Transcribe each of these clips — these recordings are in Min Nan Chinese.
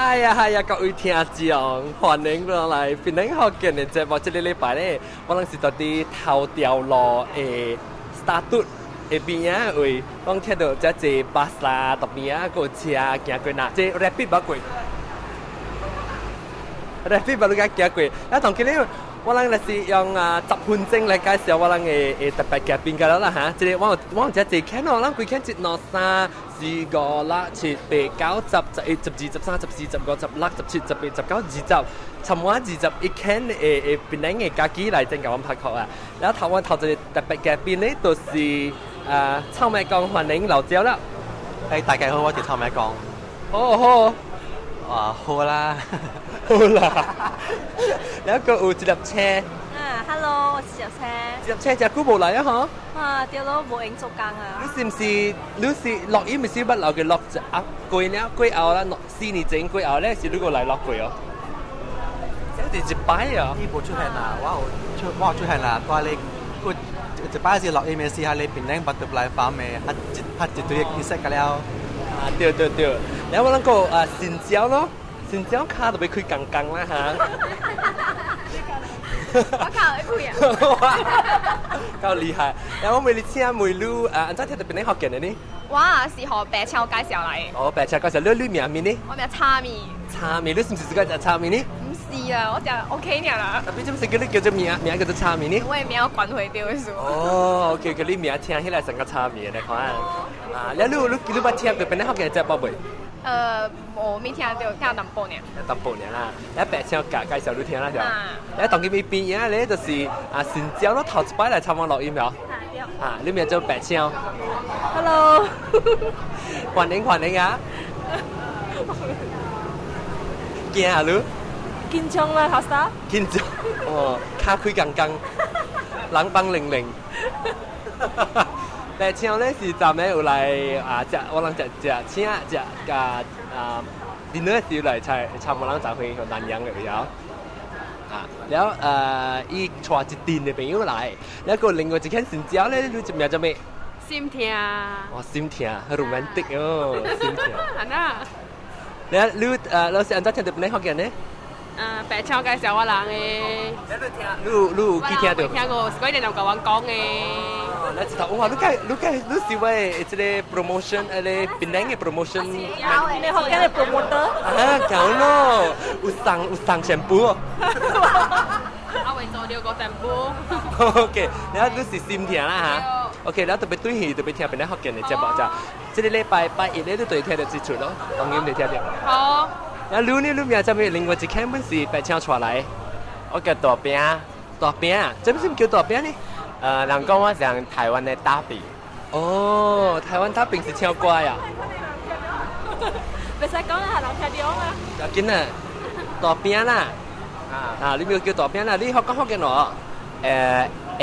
哎呀哎呀，各位聽眾，歡迎落來檳城福建的節目。這个禮拜咧，我攏是佇佇頭條路的 Star 的邊仔位，攏聽著遮濟巴士啦，路邊仔閣有車行過啦，這 rapid 捌過，rapid 捌你共行過。啊，當今日我人就是用啊10分鐘來介紹我人的的特別嘉賓個啦嚇。這个我有我有遮濟間哦，咱幾間一兩三四五六七八九十十一十二十三十四十五十六十七十八十九二十，差毋多21間的的檳城的家己來增共阮拍殼啊。然後頭我頭一个特別嘉賓咧，就是啊臭麥公歡迎老焦啦。誒，大家好，我叫臭麥公。好好。啊，好啦，好啦。然後閣有一粒車。啊，Hello，我是小車。一粒車遮久無來啊，嗬。啊，對咯，無閒做工啊。你是毋是？你是錄音，毋是捌留佢錄啊？過了過後啦，4年前過後咧，是你閣來錄過哦。這是一擺啊！伊無出現啦，我有出現啦，帶你過一擺是錄音的時候，你檳城 Butterfly Farm 的，拍一堆顏色個了。啊，對對對，然後我諗個啊，新椒咯，新椒跤都欲開工工啦嚇。我跤會開啊！夠厲害！然後我問你請美女啊，按怎聽著檳城福建的呢？我是予白超介紹來的。哦，白超介紹，你你名咩呢？我名叉麵。叉麵，你是毋是自家食叉麵呢？毋是啊，我食 OK 爾啦。啊，你做麼是叫你叫做名名叫做叉麵呢？我的名有關係著的是。哦，OK，叫你名聽起來像個叉麵來看。啊，你你你你捌聽過檳城福建的節目未？無沒聽著，聽淡薄爾。淡薄爾啦，你白超介介紹你聽啦，就。你當今伊邊仔咧，就是啊，新椒咯，頭一擺來參與錄音了。啊，你名叫白超。 Hello。歡迎歡迎啊！驚啊你？緊張啦，頭先。緊張。哦，跤開工工，人幫零零。白超咧是昨暝有來啊，食我人食食請食共啊，dinner 時來參參我人集會去南洋的位啊。啊，了伊帶一陣的朋友來，了閣另外一間新椒咧，你名叫咩？心疼。哦，心疼，好 romantic 哦，心疼。安那？你老師按怎聽著檳城福建呢？啊，白超介紹我人的。你聽，你有你有去聽著？聽過，是鬼電腦共阮講的。哦，你一頭哇！你計你計你是我的這個 promotion，那个檳城的 promotion。檳城福建的 promoter。啊，夠咯，有送有送shampoo 哦。啊，會做著個shampoo。 OK，你你是心疼啦嚇。OK，你特別對戲特別聽檳城福建的節目就，這个禮拜拜一咧，你就會聽著這出咯，當然就聽著。好。啊，你呢？你名叫咩？另外一間本是白請帶來，我叫大餅。大餅啊？這不是叫大餅呢？人講我像台灣的打比。哦，台灣打比是唱歌呀？袂使講啦，人聽著啊。要緊啊，大餅啦。啊，你名叫大餅啦？你學講福建話？會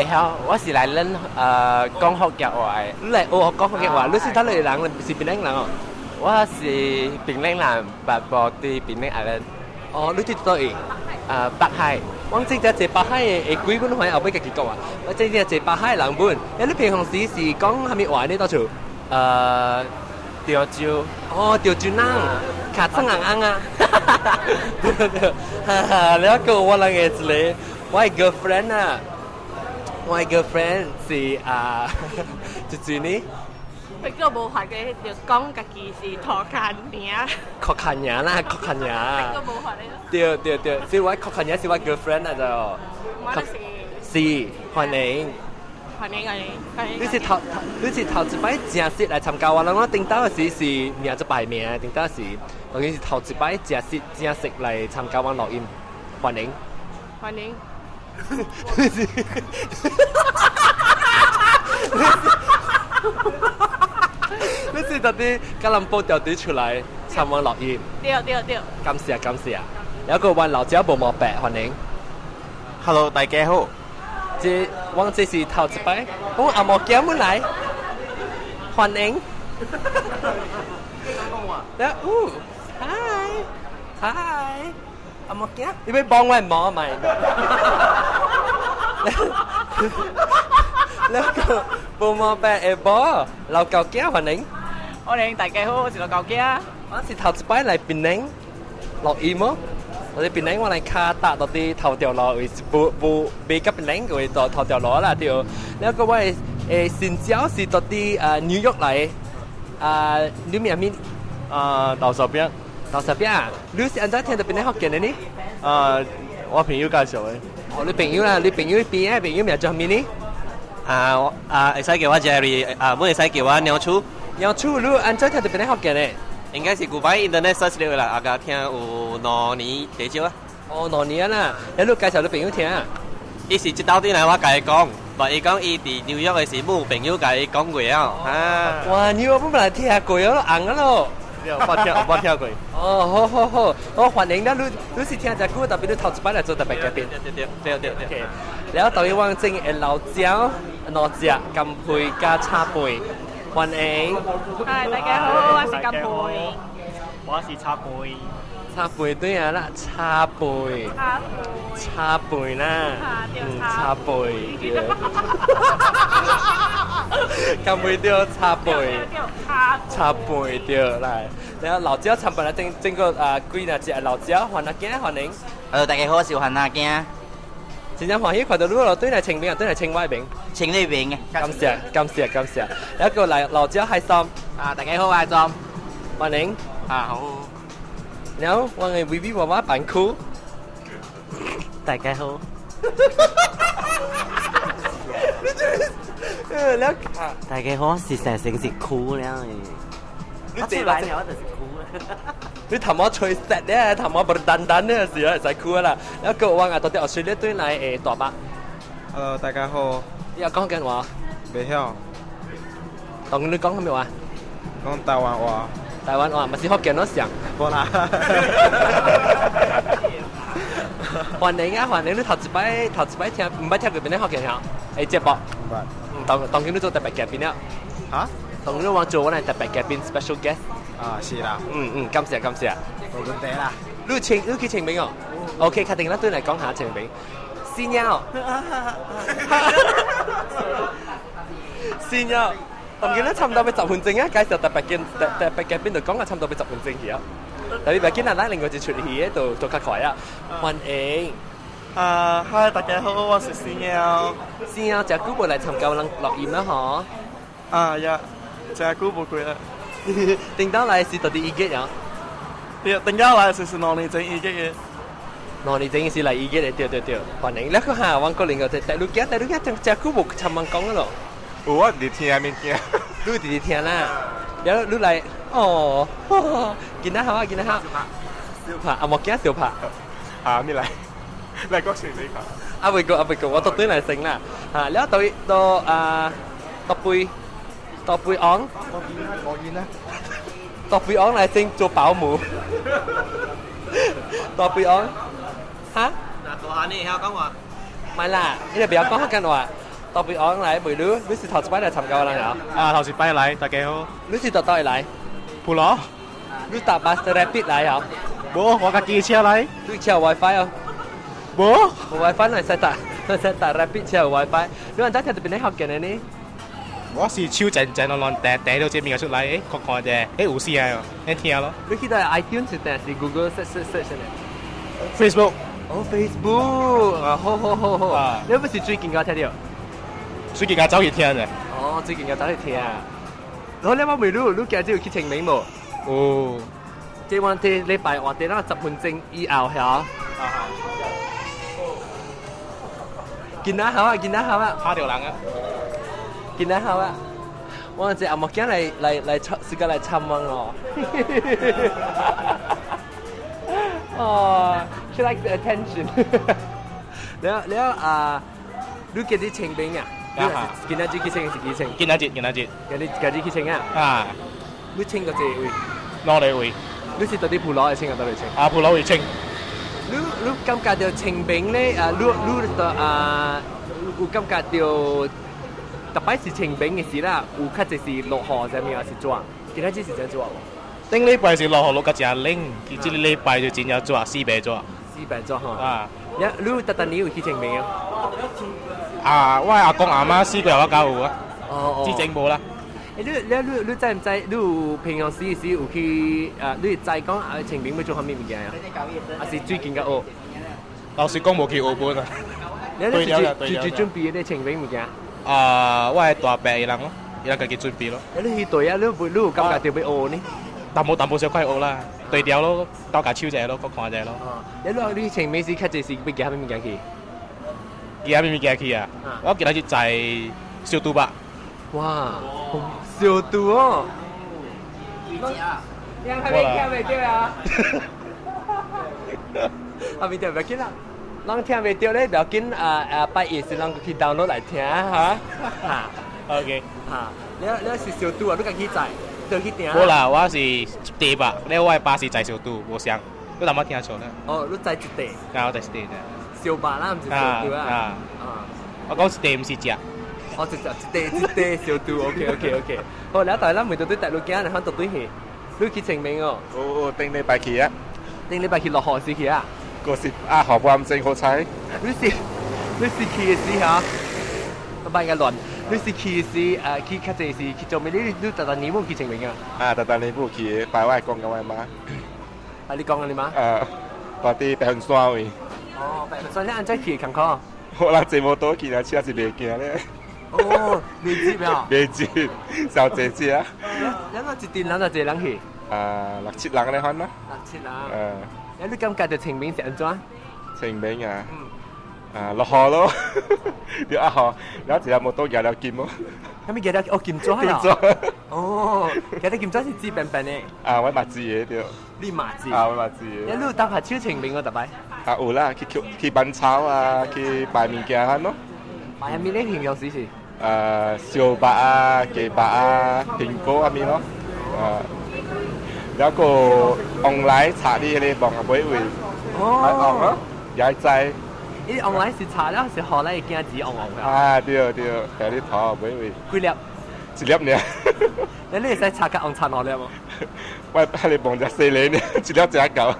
曉，我是來練講福建話的。你來學講福建話？你是佗落人？是檳城人哦？我是檳城人，但無佇檳城阿哦，你佇佗位？北海。我這只坐北海的的鬼，阮還後尾家己講啊。我這只坐北海的人本，欸，你平常時是講啥物話呢？到處？潮州。哦，潮州人，跤爪紅紅啊。對對，哈哈，了閣我人的一个，我的 girlfriend 啊，我的 girlfriend 是啊，一陣呢。佢個無法嘅，就講家己是土崁爾。確近爾啦，確近爾。個無法嘅。對對對，所以我確近爾是我 girlfriend 啊就。我就是。是，歡迎。歡迎歡迎歡迎。你是頭一擺正式來參加我，人我頂到時是名做排名，頂到時當然是頭一擺正式正式來參加我錄音，歡迎。歡迎。你是。你是佇佇吉隆坡調隊出來參與錄音？對對對。感謝感謝。有個阮老姐無毛白，歡迎。 Hello，大家好。這我這是頭一擺，我阿毛囝們來，歡迎。來，哦，Hi，Hi，阿毛囝，你欲幫我毛咪？那個無毛白的某，老高囝歡迎。歡迎大家好，我是老高囝。我是頭一擺來檳城。錄音哦。我哋檳城我來卡搭到啲頭條路，為無無未甲檳城個到頭條路啦，對。แล้ว個我新椒是到啲紐約來，啊，你名咩？啊，豆沙餅。豆沙餅，你是按怎聽到檳城福建的呢？啊，我朋友介紹的。哦，你朋友啦，你朋友邊個朋友名叫咩呢？啊，我啊，會使叫我 Jerry，啊，本會使叫我鳥鼠。鳥鼠，你按怎聽到檳城福建的？應該是舊擺 internet search 了啦，啊，共聽有2年至少啊。哦，2年啦，你介紹你朋友聽啊？伊是這斗陣來我共伊講，但伊講伊佇紐約的時，有朋友共伊講過啊。啊！哇，紐約本來聽過咯，紅啊咯。我聽過。哦，好好好，我歡迎啦！你你是聽這久，特別你頭一擺來做特別嘉賓。對對對對對。然後導演王正的老椒、兩隻甘配加叉背，歡迎。嗨，大家好，我是甘配。我是叉背。叉背對啊啦，叉背。叉背。叉背啦。嗯，叉背對。甘配對叉背。叉背對來。然後老椒參本來整整個啊幾若隻老椒，歡迎囝歡迎。 大家好，我是番仔囝。真正歡喜看到你咯，對來清明啊，對來清我面。清你面嘅。感謝感謝感謝。一個來老椒海參。啊，大家好，我係莊。歡迎。啊好。然後我嘅 V V 娃娃扮哭。大家好。大家好，我是成成是哭了。你出來了，我就是哭。你頭毛吹實咧，頭毛不單單咧，是啊，會使哭啦。然後我啊，到底澳大利亞對來大伯。 Hello，大家好。你有講緊話？袂曉。當你講咩話？講台灣話。台灣話，咪是福建咯，上。無啦。歡迎啊，歡迎！你頭一擺，頭一擺聽，毋捌聽過邊個福建話？會節目。毋捌。嗯，當當今你做特別嘉賓了。嚇？當你往做我來特別嘉賓 special guest。啊，是啦。嗯嗯，感謝感謝。無問題啦。你清你去清明哦？OK，確定啦，對來講下清明。新鳥。新鳥。當今咧差唔多欲十分鐘啊，介紹特別嘉特別嘉賓就講啊，差唔多欲十分鐘去啊。特別今日咱另外一出戲的就做較快啊。歡迎。啊，嗨，大家好，我是新鳥。新鳥，誠久無來參加阮錄音啦，嗬。啊呀，誠久無過啦。頂當來是到佇一月啊？對，頂當來是2年前一月的。2年前是來一月的，對對對。歡迎，你看下，阮個另外一個大陸囝，大陸囝誠誠久無參阮講咯。有我佇聽物件。你佇佇聽啦，了你來，哦，囡仔好啊，囡仔好。小拍，阿莫囝小拍。啊，你來，來國先你講。啊，未過，啊未過，我都對來先啦。啊，了到到啊，到背，到背昂。我見啦，到背昂來先做保姆。到背昂，哈？嗱，大漢你會曉講話？唔係啦，你哋不要講福建話。到背昂來，袂你，你是頭一擺來參加我人啊？啊，頭一擺來，大家好。你是佗佗來？普羅。你搭巴士 Rapid 來啊？無，我家己車來。你車有 WiFi 哦？無。無 WiFi 哪會使搭？哪會使搭 Rapid 車有 WiFi？你按怎聽著檳城福建的呢？我是手靜靜亂亂掟掟到這物件出來，看看者，有聲哦，聽咯。你去到 iTunes 定是 Google search search search 呢？Facebook。哦，Facebook 啊，好好好好。你不是最近才聽著？最近才走去聽的。哦，最近才走去聽。好，你我問你，你今日有去清明無？有。這วัน這禮拜活佇那10分鐘以後曉。囡仔好啊，囡仔好啊。拍著人啊！囡仔好啊！我這阿莫囝來來來參，是個來參問哦。哦，she likes the attention 了了啊，你今日清明啊？今仔日去清是幾清？今仔日，今仔日。今日今日去清啊？啊！你清過幾位？兩個位。你是佇佇埔羅會清啊？佗位清？啊，埔羅會清。你你感覺著清明咧？啊，你你就啊，有感覺著，逐擺是清明的時啦，有較濟是落雨啥物還是怎？今仔日是怎做無？頂禮拜是落雨落甲誠冷，這個禮拜就真正熱，四百熱。四百熱吼。啊！你有逐逐年有去清明啊？啊，我阿公阿媽死過，我敢有啊。哦哦。之前無啦。你知毋知？你有平常時時有去啊？你知講啊？清明欲做啥物物件啊？還是最近才學？老實講無去學本啊。你對了啦，對了。準備咧清明物件？啊，我的大伯伊人咯，伊人家己準備咯。你去對啊？你有感覺著欲學呢？淡薄淡薄小可學啦，對調咯，鬥共手一下咯，閣看一下咯。你清明時較濟是欲寄啥物物件去？寄啥物物件去啊？我今仔日載燒豬肉。哇！燒豬哦！幾隻啊？你還沒聽袂著啊？啊，袂著袂緊啦，人聽袂著咧，不要緊啊啊！拜一時人去 download 來聽嚇。嚇，OK。嚇，你是燒豬啊？你家己載，倒去訂？無啦，我是一塊肉，了我的爸是載燒豬，無相，你淡薄聽錯啦。哦，你載一塊。啊，我載一塊。燒肉啦，毋是燒豬啊。啊。我講一塊毋是食。哦，一隻一塊一塊燒豬，OK OK OK。好，了大咱問到對大陸囝，你看到對去，你去清明哦？哦，頂禮拜去啊。頂禮拜去落雨時去啊？嗰時啊，雨半真好彩。你是去的時嚇？我扮個亂。你是去的時，去較濟是去做咩？你逐逐年冇去清明啊？啊，逐逐年冇去，拜我公佮我媽。啊，你公佮你媽？啊，住佇白雲山位。哦，白雲山，你按怎去艱苦？我人坐摩托去，車是袂行咧。哦，袂擠啊？袂擠，少濟隻。咱若一陣人就濟人去？啊，六七人咧款啦。六七人。嗯。你感覺著清明是按怎？清明啊？嗯。啊，落雨咯，著啊雨，然後一個摩托舉了金咯。啥物舉了哦金紙啊？金紙。哦，舉了金紙是紙扁扁的。啊，我嘛知的對。你嘛知？啊，我嘛知的。你有當下手清明哦，逐擺？啊有啦，去去搬草啊，去擺物件款咯。擺啥物咧？平常時是？燒肉啊，雞肉啊，蘋果啊物咯。啊，然後個往來查你彼個網仔尾位，哦，咯，也知。伊往來是查了，是予咱的囝子旺旺啊，對對，佇你頭尾位。幾粒？一粒爾。你會使查較旺查兩粒無？我彼個網遮細粒爾，一粒食夠。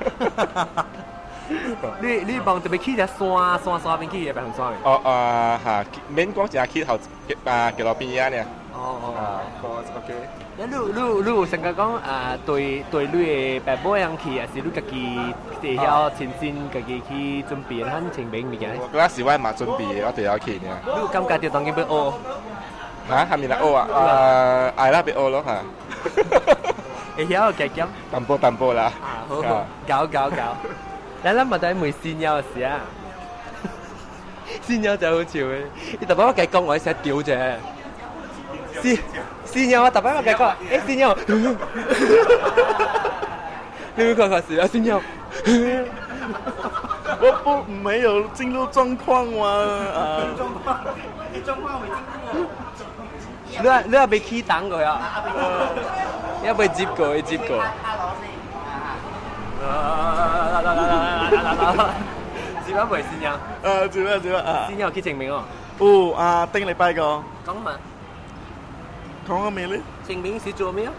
你望特別去只山山山邊去的白雲山。哦啊哈，免講誠去頭啊，橋路邊仔爾。哦哦。啊，OK。你有想講啊？對對，你的爸母樣去，還是你家己會曉親身家己去準備咱清明物件？我嗰時我嘛準備，我就要去爾。你有感覺著當今欲學？嚇，還未來學啊？啊，愛啦，欲學咯嚇。會曉加減？淡薄淡薄啦。啊，好好，搞搞搞。來，咱嘛在問新鳥是啊？新鳥真好笑的，伊逐擺我共伊講話，伊成丟者。新新鳥我逐擺我共伊講，欸，新鳥，你有看看是啊，新鳥。我不沒有進入狀況哇！啊，狀況，你狀況未進入。你也未起動過啊？也未接過，接過。來來來來來來來，接啊未新鳥？接啊接啊！新鳥去清明哦。有啊，頂禮拜個。講嘛？講個咩咧？清明是做咩啊？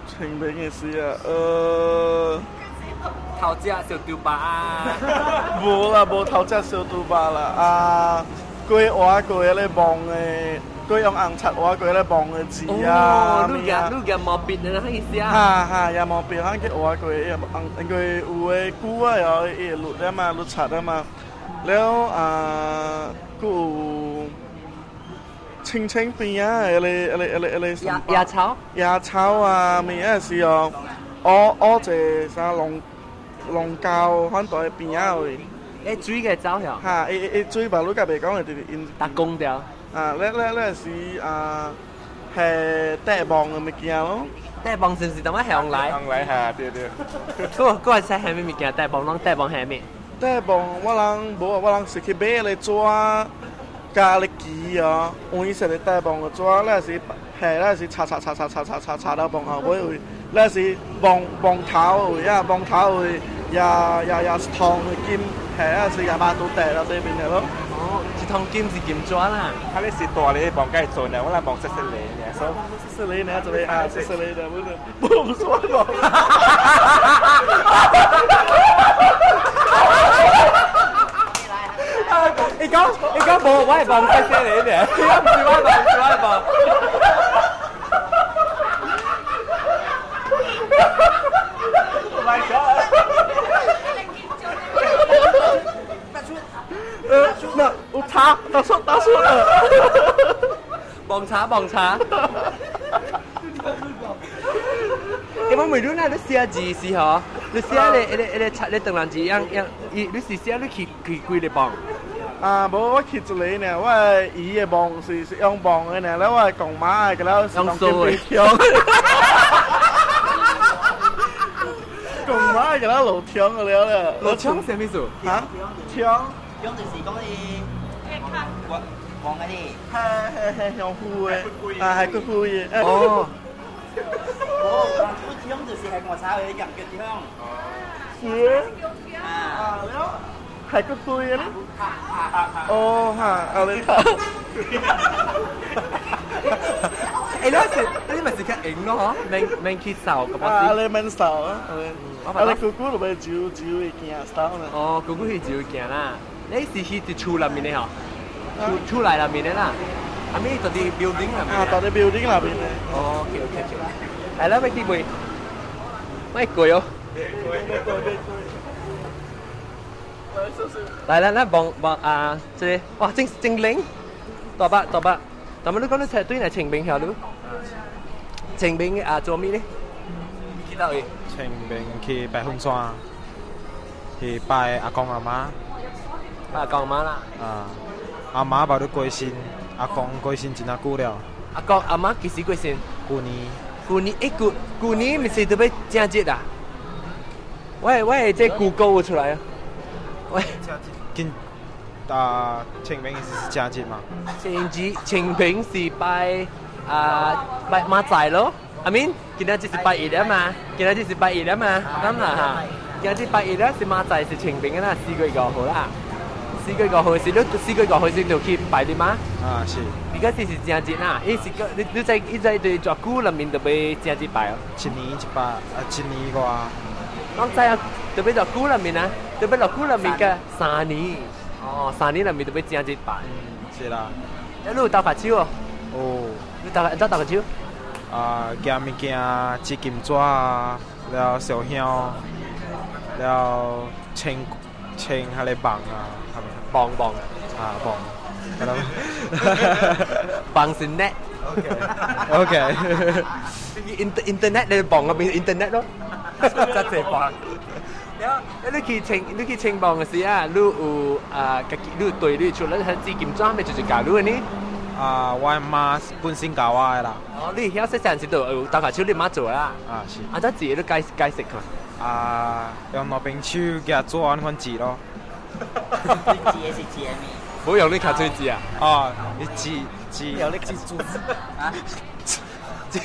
清明嘅事啊，頭隻燒豬肉啊！無啦，無頭隻燒豬肉啦，啊，過活過咧望的，過用紅漆畫過咧望的字啊，你夾你夾毛筆的那意思啊？哈哈，也毛筆，咱去畫過，紅，因為有的久啊，又伊會綠了嘛，綠漆了嘛，了啊，閣有青青邊仔的彼個、彼個、彼個、彼個野草？野草啊，物仔是哦，學學一個啥龍龍溝，反在邊仔位。欸，水个走遐？哈，伊伊水吧，你甲袂講的，就是𪜶逐工掉。啊，咧咧咧是啊，係帶網的物件咯。帶網是毋是淡仔向來？向來哈，對對。閣閣會使蝦米物件帶網？攏帶網蝦米？帶網我人無啊，我人是去買个紙，加咧旗哦，黃色的帶網的紙，咧是下咧是插插插插插插插插到網後尾位，咧是網網頭位啊，網頭位也也也是銅的金，下啊是也馬都帶到這邊的咯。哦，一桶金是金紙啦。他咧是大咧網蓋做呢，我來網細細个呢，所以細細个呢，這邊啊，細細個的，不是，不不是我網。伊講伊講無，我係網細細个呢，伊講毋是我網，是我網。茶，答錯答錯了。磅茶磅茶。欸，我問你啦，你寫字是嗬？你寫咧，一個一個冊咧，當人字樣樣，伊你是寫你去去幾个磅？啊，無我去一個呢，我的姨的網是用網的呢，了我的公媽的，了是用數的。公媽的了落槍的了了。落槍啥物意思？哈？槍。槍就是講伊，黃嗰啲。係係係香菇的，啊係骨灰的。哦。哦，槍就是係我炒的，入叫槍。是。啊了。係骨灰的咧。哦哈，啊你睇。欸，你是你咪是較閒咯，嗬？免免去掃個啊，你免掃啊，啊你姑姑就欲招招會行掃呢。哦，姑姑去招行啦。你是去佇厝內面的嗬？厝厝內內面的啦。啊，咪佇 building 內面。啊，佇 building 內面的。哦，OK OK OK。來啦，欲去未？欲過哦。來來來，望望啊，這個哇，真真靈，大伯大伯。但係你講你對來清明曉你？清明啊，做咩咧？去佗位？清明去白雲山，去拜阿公阿媽。拜阿公阿媽啦。啊，阿媽捌咧過身，阿公過身真仔久了。阿公阿媽幾時過身？舊年。舊年欸，舊舊年毋是特別正節啊？我的這 Google 有出來啊。喂。今啊，清明是正節嘛？清節清明是拜啊拜媽仔咯。I mean，今仔日是拜一啊嘛，今仔日是拜一啊嘛，啱啦嚇。今仔日拜一咧是媽仔是清明啊啦，4月5號啦。4月5號是你4月5號是就去拜你媽。啊是。而家這是正節啦，伊是個你你在你在對偌久內面就欲正節拜哦。一年一擺啊，一年外。講知啊，特別偌久內面啊，特別偌久內面嘅三年。哦，三年內面就欲正節拜。是啦。你有鬥卡手哦？哦。你鬥怎鬥跤手？啊，行物件，織金紙啊，了燒香，了穿穿彼个網啊，網網啊網，網是 net。 OK。 Internet 你網嗰邊 internet 咯，真濟網。了，你去清網的時啊，你有啊，家己你有對你出，你係織金紙，咪就是教你的呢？啊，我媽本身教我的啦。哦，你曉細漢時就有鬥跤手，你媽做啦。啊是。啊，怎織你解解釋看。啊，用兩邊手舉紙按款織咯。織的是織的咩？無用你跤嘴織啊？哦，你織織。用你織珠啊？織。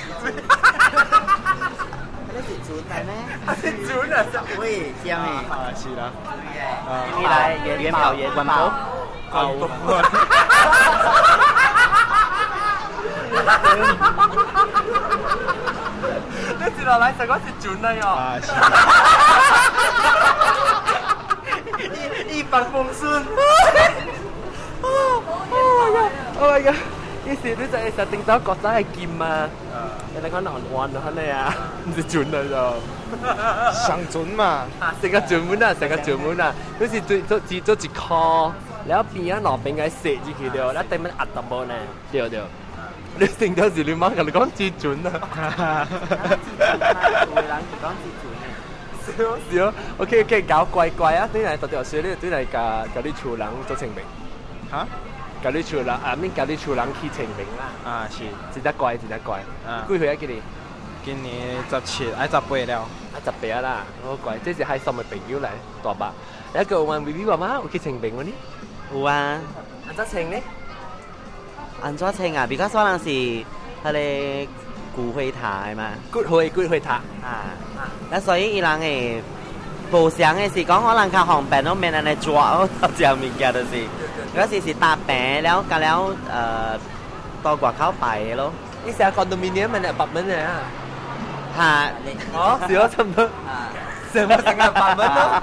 你是船來咩？是船啊！喂，啥物？啊，是啦。你來元寶爺關寶。關寶。你接落來就講是船啦喲。啊，是。一帆風順。 Oh my god! Oh my god! 伊是你就會實頂到國仔的金啊！你睇看難玩啊，你啊，毋是船來咯。上船嘛。啊，成個船滿啊，成個船滿啊！你是做做只做一箍，了邊啊路邊個射入去了，了頂面壓淡薄呢，對對。你成條是你媽共你講織船啊？有的人是講織船的。是哦是哦，OK OK，搞乖乖啊！對來特別說你對來共共你厝人做清明。哈？共你厝人啊，免共你厝人去清明啦。啊是，真正乖，真正乖。啊。幾歲啊？今年？今年17，愛18了。啊，18啦，好乖，這是海參的朋友來，大伯。一個問 B B 媽媽有去清明無呢？有啊。按怎清呢？按怎清啊？比較少人是彼个骨灰塔的嘛。骨灰骨灰塔。啊。那所以伊人會無相的是講可能較方便，攏免按呢抓食物件就是。嗰時是搭棚了，加了到外口拜的咯。你成日 condominium 咪apartment 嚟啊？嚇！哦，是咯，差唔多。成個成個apartment 咯。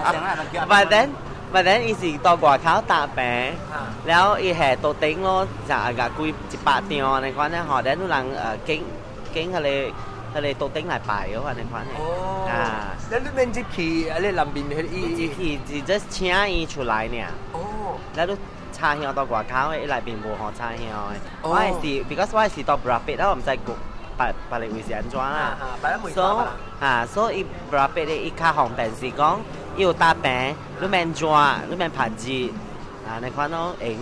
But then 伊是到外口搭棚，了伊下桌頂咯，就個幾100張按呢款咧，吼，then 有人經經彼個桌頂來拜咯，按呢款的。哦。啊。你你免入去，啊你南邊彼伊入去是 just 請伊出來爾。哦。了你插插香佇外口的，伊內面無予插香的。我的是，because 我的是佇 Berapit 啦，我毋知國別別个位是按怎啦。所啊，所以 Berapit 的伊較方便是講，伊有搭棚，你免紙，你免拍字，啊，你看咯用。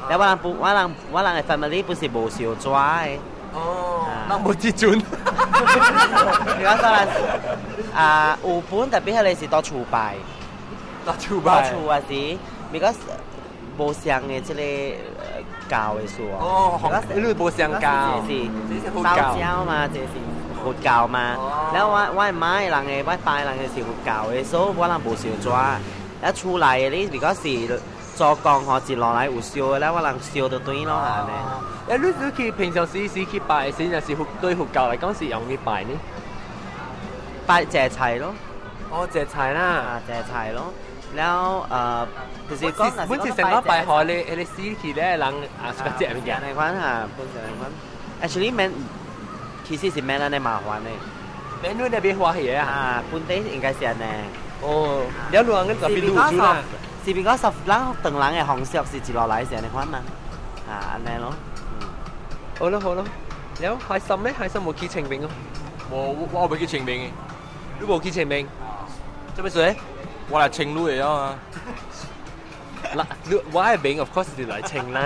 了我人不，我人我人的 family 不是無燒紙的。哦，咱無這陣。你講說啦，啊，有本特別彼個是佇厝拜。佇厝拜。佇厝也是，because 無相的這個教的事哦。你無相教，這是道教嘛，這是佛教嘛。了我我媽的人的，我爸的人的是佛教的，所以我人無燒紙。了厝內的你，because 是做工吼，一路來有燒的，了我人燒就對咯，按呢。誒，你去平常時時去拜時，若是佛對佛教來講是用去拜呢？拜謝菜咯。哦，謝菜啦。啊，謝菜咯。了就是講，本是成個拜賀你，彼個死去咧人啊，是個食物件。按呢款哈，本是按呢款。Actually 免，其實是免按呢麻煩的。免你那邊歡喜啊？啊，本地應該是按呢。哦，了路人特別路主啦。是比較十咱唐人的方式是一路來是按呢款嘛？啊，按呢咯。好咯好咯，了開心咩？開心無去清明哦？無，我未去清明。你無去清明？做咩事？我來清你的啊！嗱，你我的名 of course 是來清啦。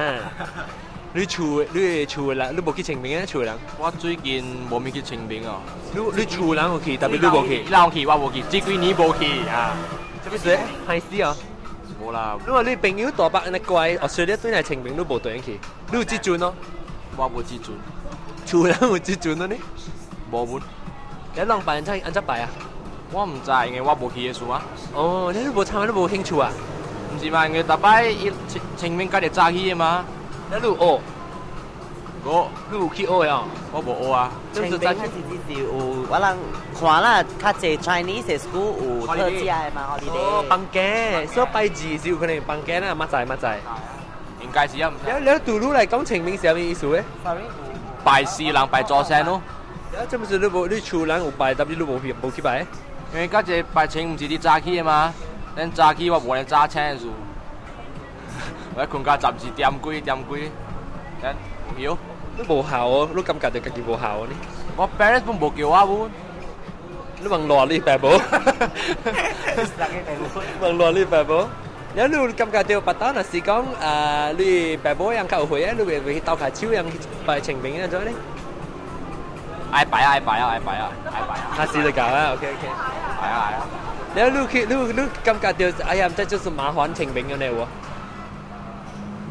你厝你厝人，你無去清明啊？厝人？我最近無咪去清明哦。你你厝人有去，特別你無去。人去我無去，這幾年無去啊。做咩事？歹死哦！無啦。你話你朋友大伯按呢乖，哦，所以你對來清明你無對去，你有這陣哦？我無這陣。厝人有這陣咯呢？無本。你人拜按怎按怎拜啊？我毋知，因為我無去的事啊。哦，你都無參加，你無興趣啊？毋是嘛，因為逐擺伊清清明節就早起的嘛。你有學？我你有去學哦？我無學啊。清明節是有，我人看啦，較濟 Chinese school 有特價的嘛，holiday。哦，放假，所以拜二是有可能放假啦，乜在乜在。應該是啊，毋知。你對你來講清明是啥物意思咧？拜師人拜祖先咯。你這毋是你無你厝人有拜，但是你無去無去拜？因為較濟拜清毋是佇早起的嘛，咱早起我無咧早醒的事，我睏到12點幾點幾，咱無去。你無孝哦，你感覺著家己無孝呢？我 parents 攏無叫我阮。你問賴你爸母？問賴你爸母？了你有感覺著別當若是講啊，你爸母樣較有歲啊，你會會去鬥下手樣去拜清明按怎呢？愛拜啊愛拜啊愛拜啊愛拜啊！下次就搞啊，OK OK。係啊係啊。了你去你你感覺著哎呀，這就是麻煩清明按呢無？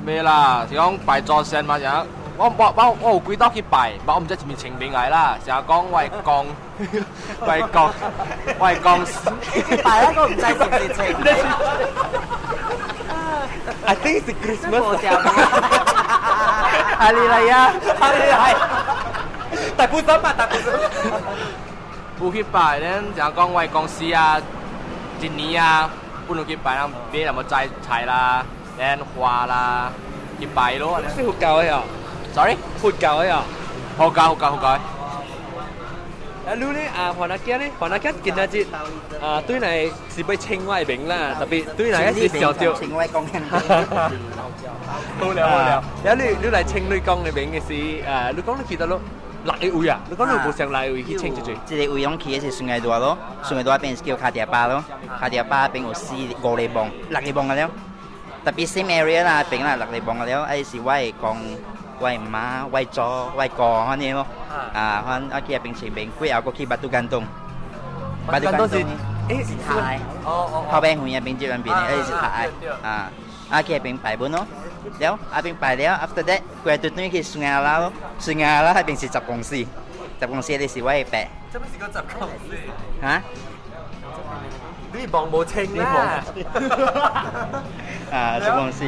咩啦，是講拜祖先嘛，成我我我我有幾道去拜，但我毋知是毋是清明來啦。成日講我會講，我會講，我會講。拜那個毋知是毋是清明。 I think it's Christmas。阿里來呀，阿里來。大埔山嘛，大埔山。有去拜，咱成日講我公司啊，一年啊，本有去拜，人買淡薄摘菜啦，咱花啦，去拜咯。是佛教的哦。 Sorry，佛教的哦。佛教，佛教，佛教。啊，你咧啊，黃阿姐咧，黃阿姐今仔日啊，對來是欲稱我的名啦，特別對來是想著。稱我講。好了好了，了你你來稱你講的名的是啊，你講你去佗落？六個位啊？你講你無上來位去稱一濟？這個位攏去的是順義大咯，順義大邊是叫卡地巴咯，卡地巴邊有四五個墓，六個墓啊了。特別 same area 啦，邊啦六個墓啊了，啊是我的公、我的媽、我的祖、我的姑按呢咯。啊，反正我去彼邊清明，過後閣去 Batu Gantung。 Batu Gantung 是是塔的，後邊園仔邊這邊的，啊是塔的，啊，啊去彼邊拜本咯，了啊邊拜了，after that 過來就轉去順雅啦咯，順雅啦彼邊是十公司，十公司的是我的伯。這麼是個十公司？哈？你望無清啦！啊，十公司，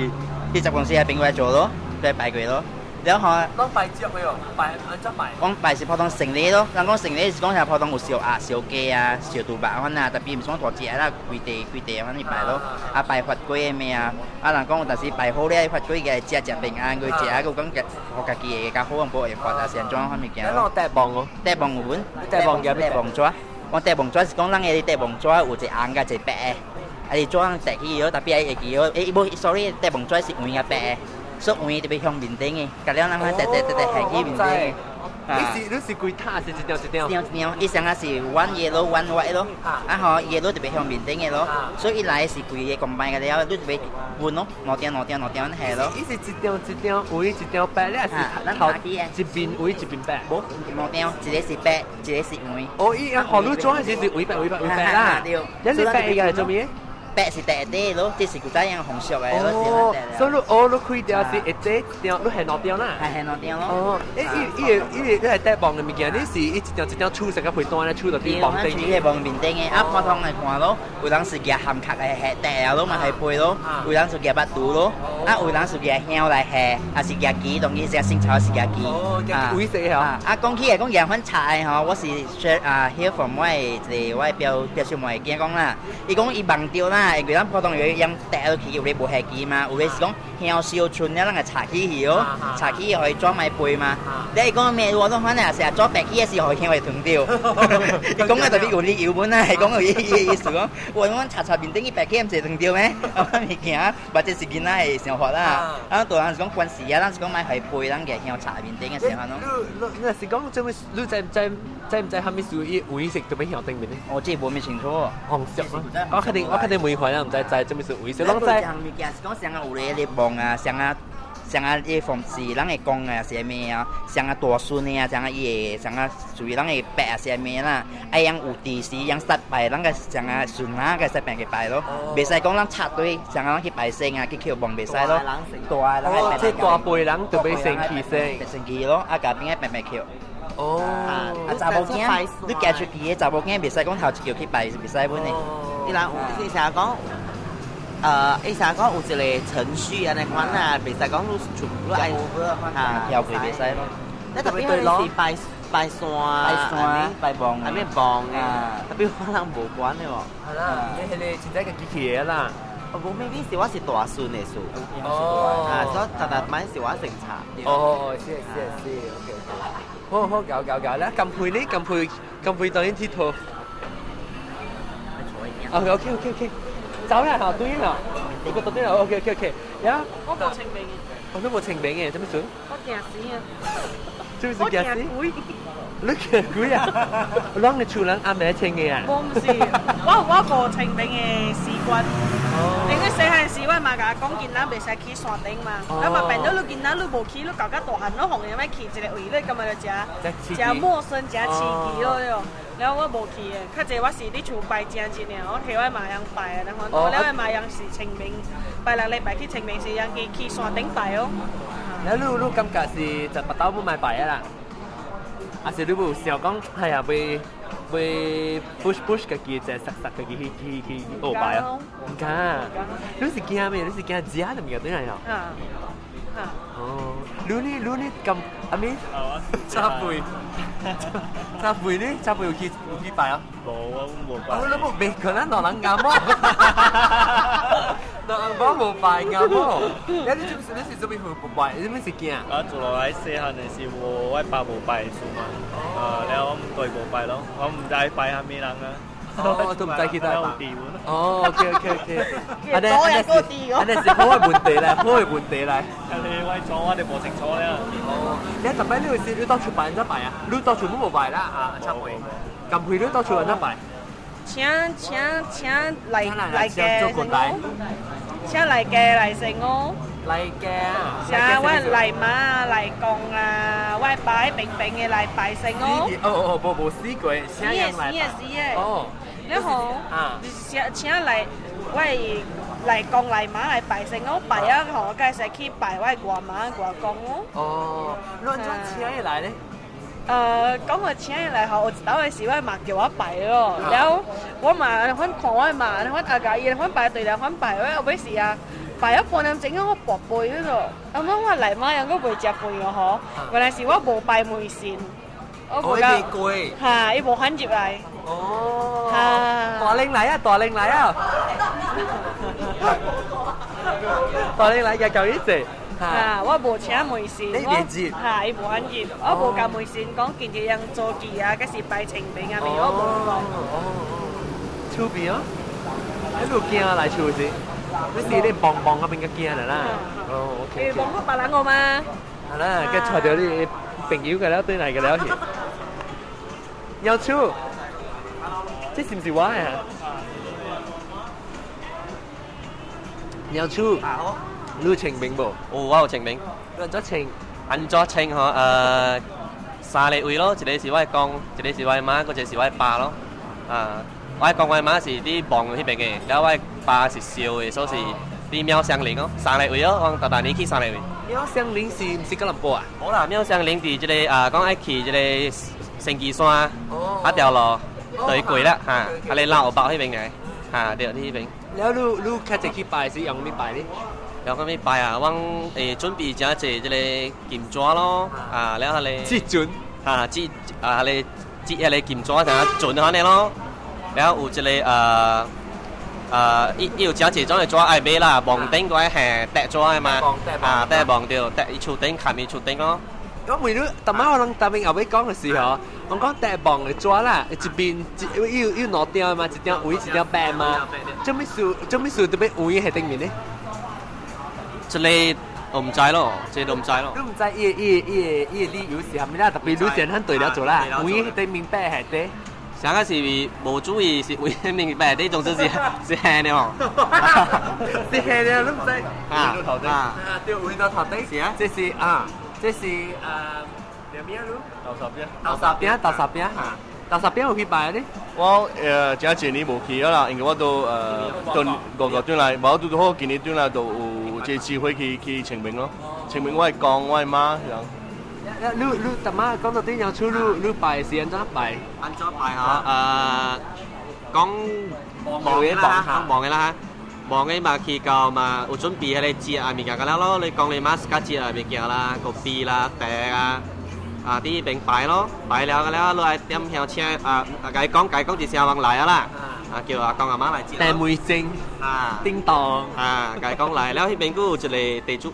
去十公司彼邊我做咯，來拜過咯。了後，講拜接的哦，拜按怎拜？講拜是普通生理咯，人講生理是講啥普通有燒鴨、燒雞啊、燒豬肉款啊，特別毋是講大隻啦，規地規地款去拜咯。啊，拜發粿的物啊，啊人講有當時拜好了，發粿個食食平安，佢食啊，閣講家予家己會較好，無會發啊，是按怎款物件咯。你講玳墓哦？玳墓有阮，玳墓玳墓紙，講玳墓紙是講咱的玳墓紙有一個紅佮一個白的。啊是紙疊起咯，tapi 會記咯，欸無，sorry，疊墓紙是黃佮白的，所以黃特別向面頂的，佮了人咱疊疊疊疊下去面頂的。你是你是規塔是一張一張？一張一張，伊上下是 one yellow one white 咯，啊吼 yellow 特別向面頂的咯，所以伊來是規个 combine 個了，你特別換咯，兩張兩張兩張下咯。伊是一張一張黃一張白，你還是頭一邊黃一邊白？無，兩張，一個是白，一個是黃。哦，伊啊，予你做的時是黃白黃白黃白啦。對。你白伊個係做咩？白是第一塊咯，這是古早樣紅色的。哦，所以你哦，你開掉是一塊一張，你係兩張啦。係係兩張咯。哦，欸，伊伊個伊個你係帶網的物件，你是伊一張一張抽成個皮單咧，抽到啲網頂。對，抽喺網面頂的，啊，普通來看咯，有人是舉含殼的下袋咯，嘛係配咯，有人是舉腹肚咯，啊，有人是舉香來下，啊是舉雞，當然是新潮是舉雞。哦，舉鬼色啊！啊，講起來講鹽粉茶的吼，我是說啊，hear from 我的一個我的表表小妹囝講啦，伊講伊夢著啦。因為咱普通有用疊落去，有咧無下機嘛，有咧是講香燒春了，咱會插起去哦，插起予伊紙莫飛嘛。你伊講咩？我攏反正是紙白起的時候，香會斷掉。伊講的特別有理由本啊，伊講有伊伊意思講，我講插插面頂伊白起，毋是斷掉咩？我物件，或者是囡仔的想法啦。啊，大人是講關係啊，咱是講莫予伊飛，咱個香插面頂的時候攏。你你若是講做咩？你知知知毋知蝦米事？伊黃色做咩香頂面呢？哦，這無咩清楚。紅色我肯定我肯定問看，咱毋知知做咩事黃色，攏知。這項物件是講啥啊？有咧咧望啊，啥啊？像啊，伊房是人會講啊，是啥物啊？像啊大孫的啊，像啊伊會像啊屬於人會白啊，是啥物啦？啊，樣有知識，樣失敗，人個像啊順啊個失敗去拜咯，袂使講人插隊，像啊人去拜神啊，去叩望袂使咯。大人哦，這大輩人就欲先去先，先去咯，啊，家邊個白白叩。哦，啊，查某囝，你行出去的查某囝袂使講頭一轎去拜，是袂使本的。伊人有，伊成日講。伊成日講有一個程序按呢款啊，袂使講你全部愛啊，跳過袂使咯。你特別彼是拜拜山，拜山拜望，按呢望啊，特別我人無關的喎。係啦，你彼個真正家己去的啦。哦，無，maybe 是我是大孫的事。哦。啊，所以逐逐擺是我先插。哦，是是是，OK OK。好好搞搞搞，來，金佩呢？金佩金佩當然鐵頭。OK OK OK OK。走啦，嚇，對啦，我覺得對啦，OK OK OK，呀，我無清明嘅，我都無清明嘅，做咩事？我驚死啊！做咩事驚死？你驚鬼啊？攏你厝人阿妹清嘅啊？我毋是，我我無清明嘅習慣。因為細漢時我媽共我講，囡仔袂使去山頂嘛，啊嘛變做你囡仔你無去，你搞甲大漢攏予人欲去一個位，你感覺就誠誠陌生、誠刺激咯喲。了我無去的，較濟我是佇厝拜正日爾，我替我媽翁拜啊，然後了我媽翁是清明，拜六禮拜去清明時，翁去去山頂拜哦。了你你感覺是就腹肚要莫拜啊啦？還是你有想講，哎呀，欲欲 push push 家己，就實實家己去去去學拜啊？毋敢，你是驚咩？你是驚食的物件對來哦？啊啊！哦，你呢？你呢？咁阿咪？插背，插背呢？插背有去有去拜啊？無，我無拜。哦，你無袂可能老人家麼？老人家無拜㗎麼？你你是做咩會不拜？你咩是驚？我自落來細漢的時無，我爸無拜事嘛，啊，了我對無拜咯，我毋知拜啥物人啊。哦，都毋知去佗拜。哦，OK OK OK。按呢按呢是好的問題來，好的問題來。啊，你我做我就無清楚了。哦，你逐擺你有時你到厝拜按怎拜啊？你到厝攏無拜啦啊，插會。甘佩你到厝按怎拜？請請請來來家先哦，請來家來先哦。來家啊！請我來媽來公啊，我爸平平的來拜先哦。哦哦，無無死過，是的是的是的。哦。你好，請請來我來公來媽來拜先哦，拜啊吼，才會使去拜我外媽外公哦。哦，你按怎請伊來咧？講到請伊來吼，有一擺的時我媽叫我拜咯，了我嘛反看我媽，反阿共伊反排隊來反拜，我後尾是啊，拜咗半點鐘我跋杯咯，啊姆我來媽猶閣袂食飯哦吼，原來是我無拜門神，我無甲，哈，伊無肯入來。哦，大玲來啊，大玲來啊，大玲來，共伊坐。啊！我無請門神，我哈伊無肯入，我無共門神講今日用灶忌啊，抑是拜清明啊，物我無講。哦，趣味哦。你有驚來厝是？你是你幫幫嗰邊個驚啦啦。哦，OK。你幫過別人我嘛？係啦，跟住到你朋友嘅了，對來嘅了去。有厝，這是唔是我啊？有厝，你清明無？有，我有清明。你按怎清？按怎清吼？三个位咯，一个是我的公，一个是我的媽，閣一个是我的爸咯。啊，我的公我的媽是佇望彼邊的，了我的爸是燒的，所以是佇妙香林哦。三个位哦，我逐逐年去三个位。妙香林是毋是吉隆坡啊？無啦，妙香林佇這个啊，講愛去這个仙居山，啊條路對過啦，哈，啊你老北彼邊來，哈對，佇彼邊。了，你較濟去拜是用啥物拜呢？了，啥物拜啊？阮會準備誠濟這個金紙咯，啊，了彼个。紙船。啊，紙啊，彼个紙彼個金紙啥船按呢咯。了有一个伊伊有誠濟種的紙愛買啦，網頂閣愛下疊紙的嘛，啊，疊網對，疊伊厝頂崁伊厝頂咯。我問你，逐擺我攏逐面後尾講的時候，我講疊網的紙啦，一邊一有有兩張嘛，一張黃，一張白嘛。做咩事？做咩事特別黃喺頂面呢？這个我毋知咯，這个都毋知咯。你毋知伊伊伊伊的理由是啥物啦？特別你先很對了做啦，黃喺頂面，白喺底。啥個是無注意是為明白的，總之是是黑的哦。是黑的，你毋知。啊啊，對，黃到頭頂。是啊，這是啊，這是叫咩啊？豆沙餅。豆沙餅，豆沙餅哈。豆沙餅有去拜呢？我誠濟年無去啊啦，因為我都轉外國轉來，無我拄拄好今年轉來就有這個機會去去清明咯。清明我的公，我的媽，這樣。你你逐擺講到頂樣厝，你你拜是按怎拜？按怎拜吼？講望的啦，講望的啦，望的嘛去到嘛有準備彼个節啊物件個了咯。你講你媽自家節啊物件啦，個啤啦、茶啊，啊佇彼邊拜咯，拜了個了，你愛點香請啊，共伊講，共伊講一聲人來啊啦，啊叫阿公阿媽來接。茶梅精啊，叮當啊，共伊講來了，彼邊閣有一个地主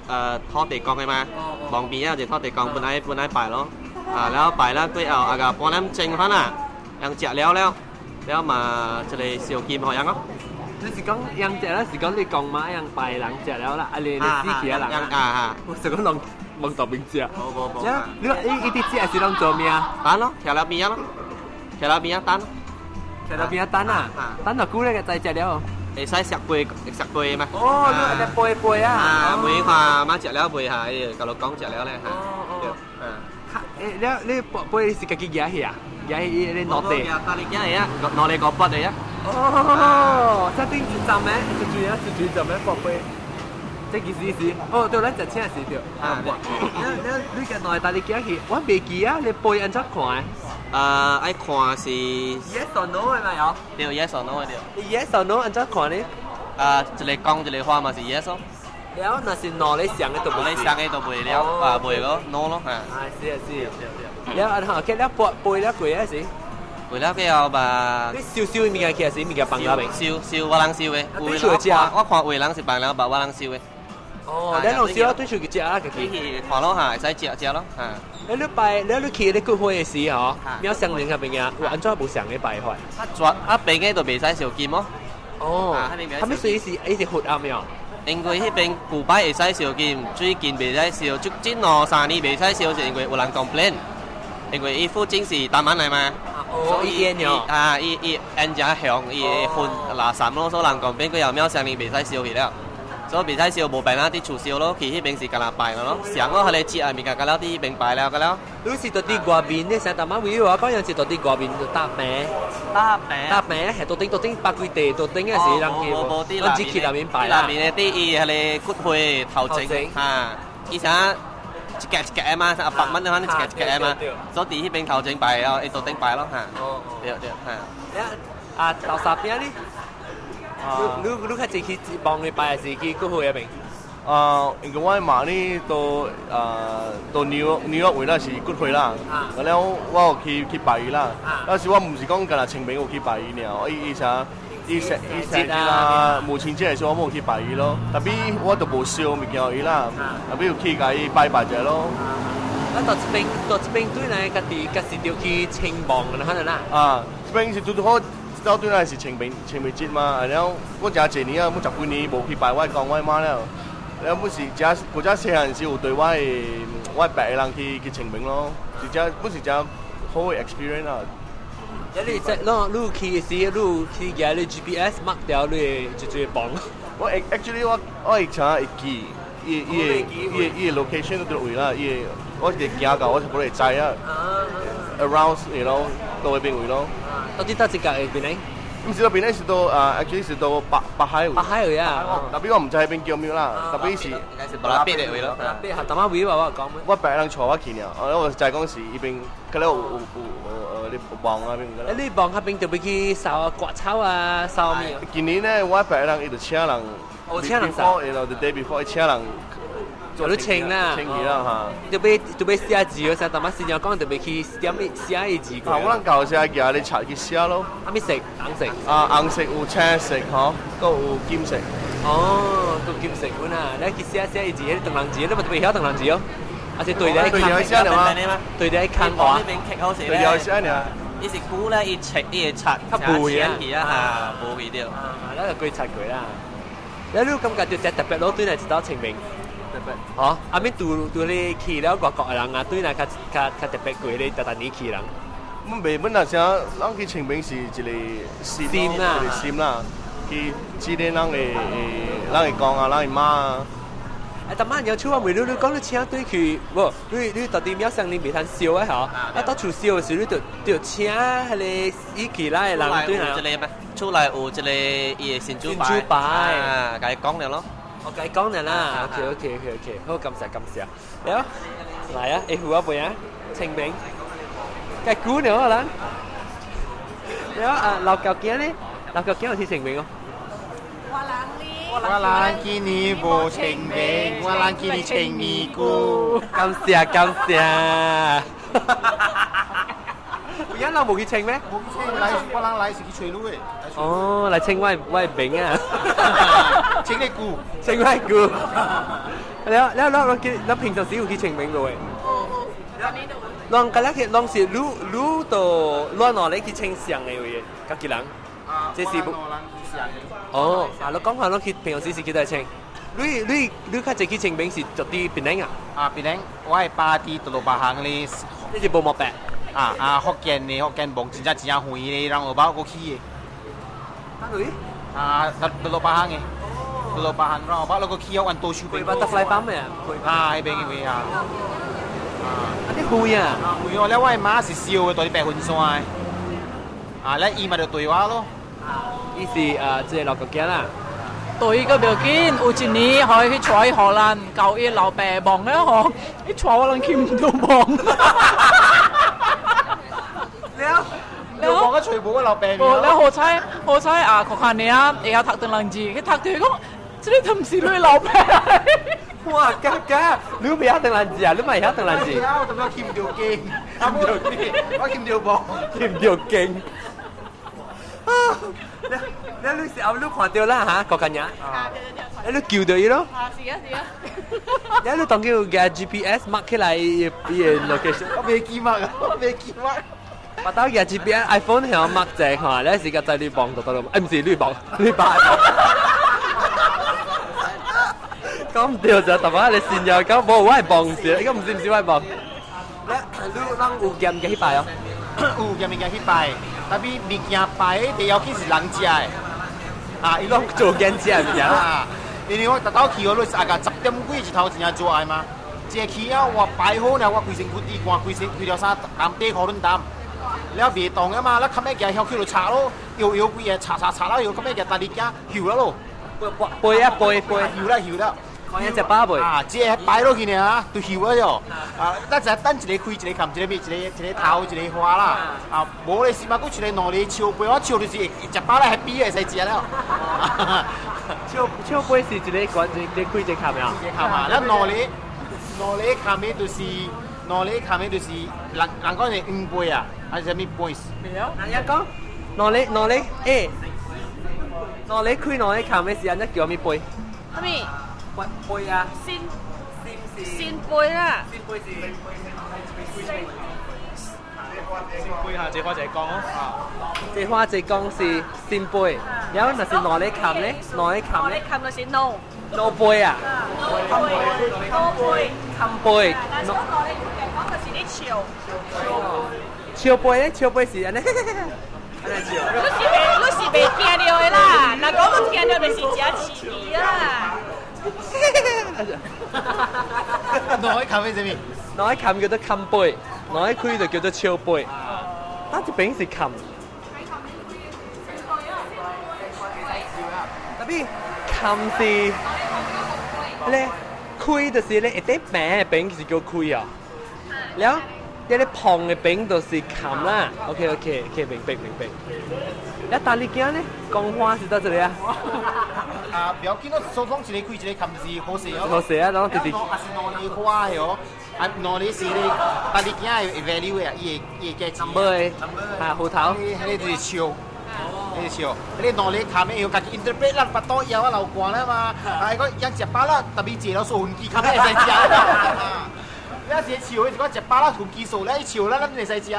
土地公的嘛，旁邊啊有一個土地公本來本來拜咯，啊了拜了過後啊個半點鐘款啊，人食了了，了嘛一個燒金予人咯。你是講人食了，是講你公媽人拜人食了啦，啊你你死去啊人啊啊！我是講人望大邊食。無無無。你伊伊佇食是攏做咩啊？等咯，徛咧邊仔咯，徛咧邊仔等。徛咧邊仔等啊？等偌久咧個才食了？會使錫杯錫杯嘛？哦，你按呢杯杯啊？啊，每看媽食了未哈？伊就共你講食了咧哈。哦哦。欸，了你杯杯是家己舉去啊？舉去伊个攞地？大力舉去啊，攞嚟個筆的啊。哦，這頂一站咩？一轉啊，一轉站咩？寶貝，這其實是哦，對，咱食請是對。啊，你你個內大力舉去，我袂記啊，你杯按怎看？愛看是 yes or no 的嘛喲？對，yes or no 的對。 yes or no 按怎看呢？啊，一个講一个話嘛是 yes 咯。了，若是兩个相的就兩个相的就袂了，啊袂咯，no 咯，嚇。啊，是啊是啊。了啊吼，了背背了過啊是？背了過後吧。你燒燒物件起來是物件放了未？燒燒我人燒的，對厝食。我看有的人是放了，別我人燒的。哦，你攏燒對厝去食啊，家己。去看咯嚇，會使食食咯嚇。你拜，你你去咧骨灰的時吼，廟相連嗰邊啊，有按怎無相的拜法？啊，絕啊邊个就袂使燒金哦。哦，啥物水是伊是佛啊沒有？因為彼邊舊擺會使燒金，最近袂使燒，這這兩三年袂使燒，是因為有人 complain，因為伊附近是台灣來嘛。哦，伊煙喲。啊，伊伊煙誠凶，伊會熏垃圾咯，所以人 complain 過後廟相連袂使燒去了。所以袂使燒，無辦法佇厝燒咯，去彼邊是干焦拜咯，上咯，彼个節啊物件，甲了佇彼邊拜了，甲了。你是佇佇外面，你成逐擺位我講樣是佇佇外面就搭平。搭平。搭平係佇頂佇頂百幾地，佇頂也是人去無無佇咱只去內面拜啦。內面的佇伊彼个骨灰頭前，哈，伊啥一格一格的嘛，啊百蚊的話，一格一格的嘛，所以佇彼邊頭前拜哦，伊佇頂拜咯，哈。對對，哈。啊，豆沙餅呢？你你較濟去望伊拜，還是去骨灰彼邊？啊，因為我的媽呢，都啊，到紐紐約位那是骨灰啦。啊。了，我有去去拜伊啦。但是我毋是講干焦清明有去拜伊爾，伊伊啥，伊生伊生日啦，母親節的時候我無去拜伊咯。特別我都無燒物件予伊啦，特別有去共伊拜拜者咯。啊，到這邊到這邊對來，家己家是著去清望，可能啦。啊，這邊是拄拄好。一到對來是清明清明節嘛，然後我誠濟年啊，我十幾年無去拜我公我媽了。了本是誠古早細漢時有對我的我的爸的人去去清明咯，是誠本是誠好的 experience 啊。你在啷你去時，你去舉你 GPS mark 掉你就做幫。我 actually 我我會請會記，伊伊的伊的伊的 location 都位啦，伊的我是行到我是不會知啊。Around you know 到那邊位咯。到底佗一角的邊呢？毋是到邊咧，是到啊，actually 是到北北海位。北海位啊。 Tapi 我毋知彼邊叫咩啦，tapi 是。應該是布拉比的位咯。比下淡仔位我講。我別人帶我去爾，我就知講是彼邊，可能有有有有你望啊邊。欸，你望彼邊特別去掃割草啊，掃咩？今年呢，我別人伊就請人。哦，請人掃。You know the day before，請人。做你清啦，清去啦哈。特別特別寫字，有啥淡仔時陣講特別去點寫伊字。啊，我人舊時舉咧冊去寫咯。啥物色？紅色。啊，紅色有青色吼，閣有金色。哦，閣金色款啊！你去寫寫伊字，彼個唐人字，你嘛特別曉唐人字哦。啊是對咧，對咧寫了嗎？對咧看畫。對咧寫爾。伊是久咧，伊切伊會擦，較背啊，去啊嚇，無去著。啊，咱就規擦過啦。你你感覺就這特別攞對來一道清明？特別。吼，啊面拄拄咧去了外國的人啊，對來較較較特別過咧，逐逐年去人。阮袂，阮若啥，咱去清明是一個心啦，一個心啦，去紀念咱的咱的公啊，咱的媽啊。啊，逐擺娘手我問你，你講你請對去，無？你你到底廟上你袂通燒的吼？啊，到厝燒的時，你就就請彼個伊其他的人對來。有一個咩？厝內有一個伊的神主牌。神主牌啊，共伊講了咯。我共伊講了啦。OK OK OK OK，好，感謝感謝。了，來啊，會付我未啊？清明，該久了啊，咱。了啊，老舊囝呢？老舊囝有去清明哦。我人今年無清明，我人今年清咪菇。感謝感謝。有影人無去清咩？無去清，來我人來是去揣女的。哦，來清我我的名啊！清你菇，清我菇。了了了，我記，咱平常時有去清明無？人家去，攏是愈愈到亂落咧去清上的位，家己人。這是不？哦，啊，你講下，你去平常時是幾多清？你你你較濟去清明是就佇檳城啊？啊，檳城，我的爸佇德魯巴行咧。你是無毛病？啊啊，福建的福建望真正真正遠的，人後包過去的。哪裡？啊，德德魯巴行的。德魯巴行，人後包過去哦，按多手邊。 Butterfly Farm 的啊？啊，彼邊的位啊。啊，你遠啊？遠哦，了我的媽是燒的，佇白雲山的。啊，了伊嘛就對我咯。伊是啊，這個老國家啦。對個袂緊，有一年予伊去帶去荷蘭，交伊老爸望了吼，伊帶我人去毋著望。了，了望個揣無我老爸。無，了好彩好彩啊！確看爾會曉讀唐人字，去讀著講，這個毋是你老爸。哇，哥哥，你袂曉唐人字啊？你嘛會曉唐人字？我怎麼去毋著經？啊，無，我去毋著望，去毋著經。啊！你你你是後你看著啦嚇，郭家爺，你救著伊咯。啊，是啊是啊。你你當叫個 GPS mark 起來伊個 location。我袂記 mark 啊，我袂記 mark。我當個 GPS iPhone 響 mark 者看，你時間在你望就得咯。哎，毋是你望，你擺。講唔對就特別你善又講，無我係望住，你講毋是毋是我係望。你你攏有劍嘅去拜哦？有劍物件去拜。但是物件拜的第要緊是人食的，啊，伊攏做見食物件啦。因為我逐晝去哦，你是啊個十點幾一頭真正做愛嘛。一個去了，我擺好了，我規身軀滴汗，規身規條衫擔底褲攏擔。了袂動啊嘛，咱較尾行歇去就擦咯，搖搖規個擦擦擦了，搖較尾行第二行休了咯。背啊背背，休了休了。看伊食飽未？啊，這個擺落去爾，就休了喲。啊，咱就等一個開一個冚一個蜜，一個一個頭一個花啦。啊，無咧是嘛，閣一個兩個笑杯，我笑就是會食飽咧，happy 會使食了。笑笑杯是一個管一個開一個冚啊。一個冚啊，咱兩個兩個冚的就是兩個冚的就是人人講是黃杯啊，還是啥物杯？袂曉。人家講兩個兩個欸，兩個開兩個冚的是按怎叫啥物杯？啥物？杯啊！仙仙杯啦。仙杯是。聖杯嚇，這話就係講咯。這話這講是聖杯，然後若是兩个冚咧，兩个冚咧，你冚就是 no。 no 杯啊， no 杯，no 杯。冚杯。但是講兩个講就是你笑。笑杯咧，笑杯是按呢。你是袂，你是袂聽著的啦。若講你聽著，就是誠刺激啦。兩个冚係啥物？兩個冚叫做冚杯，兩個開就叫做笑杯。但這邊是冚。特別冚是咧開就是咧一啲餅的餅是叫開啊，了一啲胖的餅就是冚啦。OK OK OK，明白明白。了大力鏡咧，講話是到這裡啊？啊，不要緊咯，雙方一個開一個冚就是好勢哦。好勢啊，然後就是。啊是兩個花的哦，啊兩個是咧，大力鏡的 value 的，伊的伊的價值。 number 的，啊芋頭。彼個就是笑。彼個笑，彼個兩個冚的會家己 interpret 咱腹肚枵啊流汗啦嘛，啊伊講養食飽啦，特別坐了坐飛機冚的會使食啦。你是笑的，是講食飽啦，飛機坐咧，笑啦，咱袂使食了。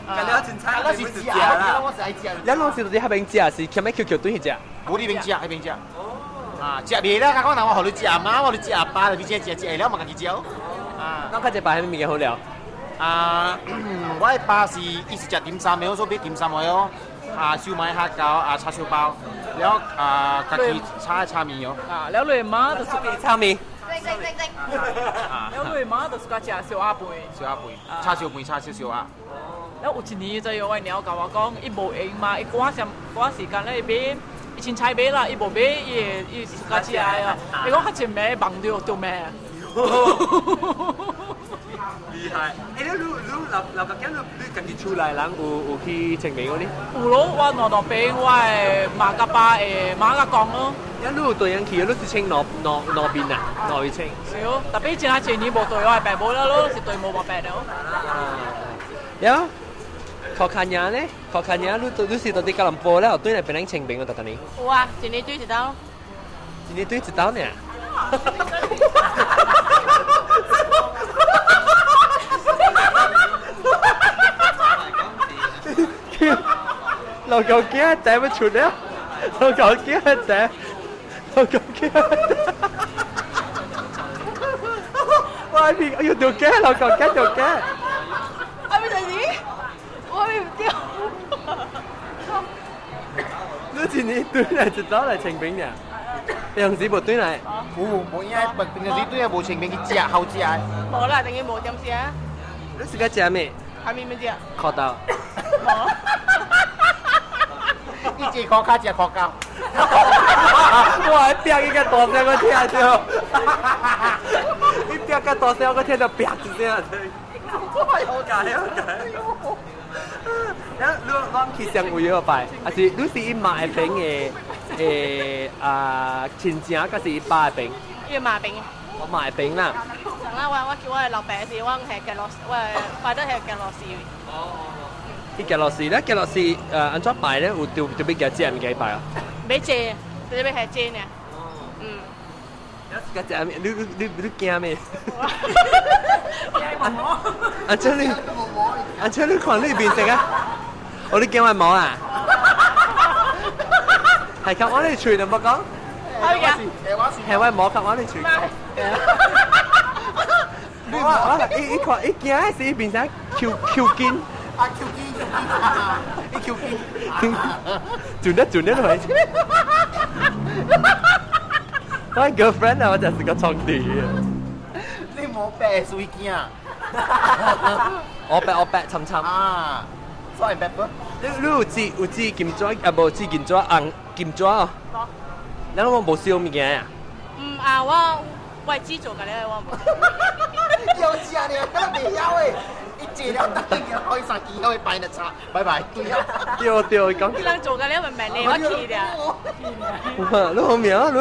咁了真慘，咱是食啦，我是愛食。咱攏是佇彼邊食，是欠咩 QQ 對去食？無佇邊食，彼邊食。啊，食袂了，講若我予你食阿媽，我予你食阿爸，就去食食食會了嘛，家己食。啊，咱較濟爸啥物物件好料？啊，我的爸是伊是食點心的，我說買點心的哦。啊，燒賣、蝦餃、啊叉燒包，了啊，家己炒炒麵哦。啊，了你媽就是炒麵。了你媽就是較食燒鴨飯。燒鴨飯，叉燒飯、叉燒燒鴨。了有一年就有我娘共我講，伊無閒嘛，伊趕時趕時間咧，伊買，伊凊彩買啦，伊無買，伊會伊自家食的啊。伊講較前暝夢著著命。厲害！欸，你你你老老家囝，你你家己厝內人有有去清明嗰啲？有咯，我兩兩邊我的媽佮爸的媽佮公咯。啊，你有對人去，你是清哪哪哪邊啊？哪位清？是哦，特別前下一年無對我的爸母了咯，是對無爸爸了。呀，柯卡爾咧，柯卡爾，你你是到底吉隆坡咧，對來邊人清明啊？特特呢？有啊，一年對一道。一年對一道呢？老狗驚帶不出了，老狗驚帶，老狗驚帶。我係邊？哎呦，掉驚，老狗驚掉驚。啊，咩事？我唔掉。你一年對來一道來清明呢？平時無對來。有無影？平常時對來無清明去食好食的。無啦，等於無點食。你是個食咩？還沒沒食。苦豆。無。伊一箍跤，一箍膠。哇！壁伊個大聲，我聽著。伊壁較大聲，我聽著壁一聲。好假，好假。你你去上位個拜，還是你是伊媽的邊的的啊親情，還是伊爸的邊？伊媽邊。我媽的邊啦。上啦，我我叫我的老爸時，我係吉樂，我快得係吉樂士。哦。去吉樂士咧，吉樂士按怎拜咧？有特特別嘅節物件拜啊？欲坐，特別係坐呢。嗯。你食咩？你你你驚咩？阿姐你，阿姐你看你面色啊？我你驚我毛啊？係靠我哋喙就冇講。係嘅。係我毛靠我哋喙。我我伊伊看伊驚是伊變成 Q Q 筋。啊 Q 筋 Q 筋，伊 Q 筋。轉得轉得落去。我 girlfriend 啊，我就是個創地。你無白水驚。我白我白沉沉。啊，所以白不？你你有煮有煮金紙啊？無煮金紙紅金紙哦。無。你攏無燒物件啊？嗯啊，我我煮做個咧，我無。有食呢，敢若袂曉的。伊坐了等下開三支可以擺得差，拜拜。對啊。對對，講。你人做個咧，咪咪你我去了。哇，你好妙啊，你。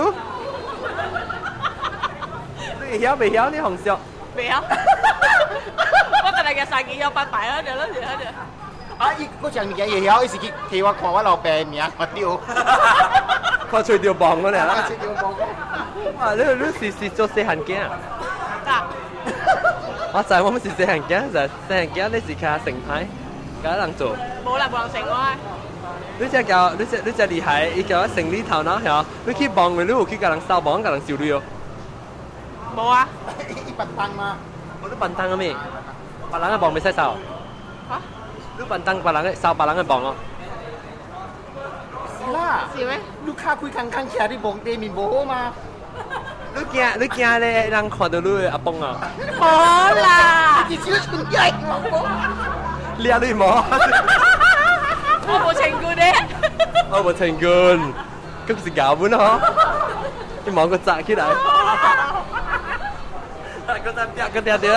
你會曉袂曉？你紅燒？袂曉。我今日嘅三支要拜拜啦，就啦就啦就。啊！伊閣食物件會曉，伊是去替我看我老爸的名，看著。看揣著墓嗰咧啦。揣著墓。哇！你你是是做細漢囝啊？我知我們是細漢囝，就細漢囝你是較成派。佮人做。無啦，無人成我。你這叫你這你這厲害，伊叫我生理頭腦曉，你去望的，你有去共人掃望，共人收鐳哦？無啊。伊笨蛋嘛。我你笨蛋啊咩？別人的望袂使掃。嚇？你笨蛋，別人的掃別人的望哦。是啦。是咩？你跤開空空徛，你望地面無好嘛？你驚你驚咧，人看到你的阿公啊？無啦。你只手春仔掠你毛。我無穿裙咧。我無穿裙，咁是搞本嗬？你毛個紮起來。個紮餅個條條，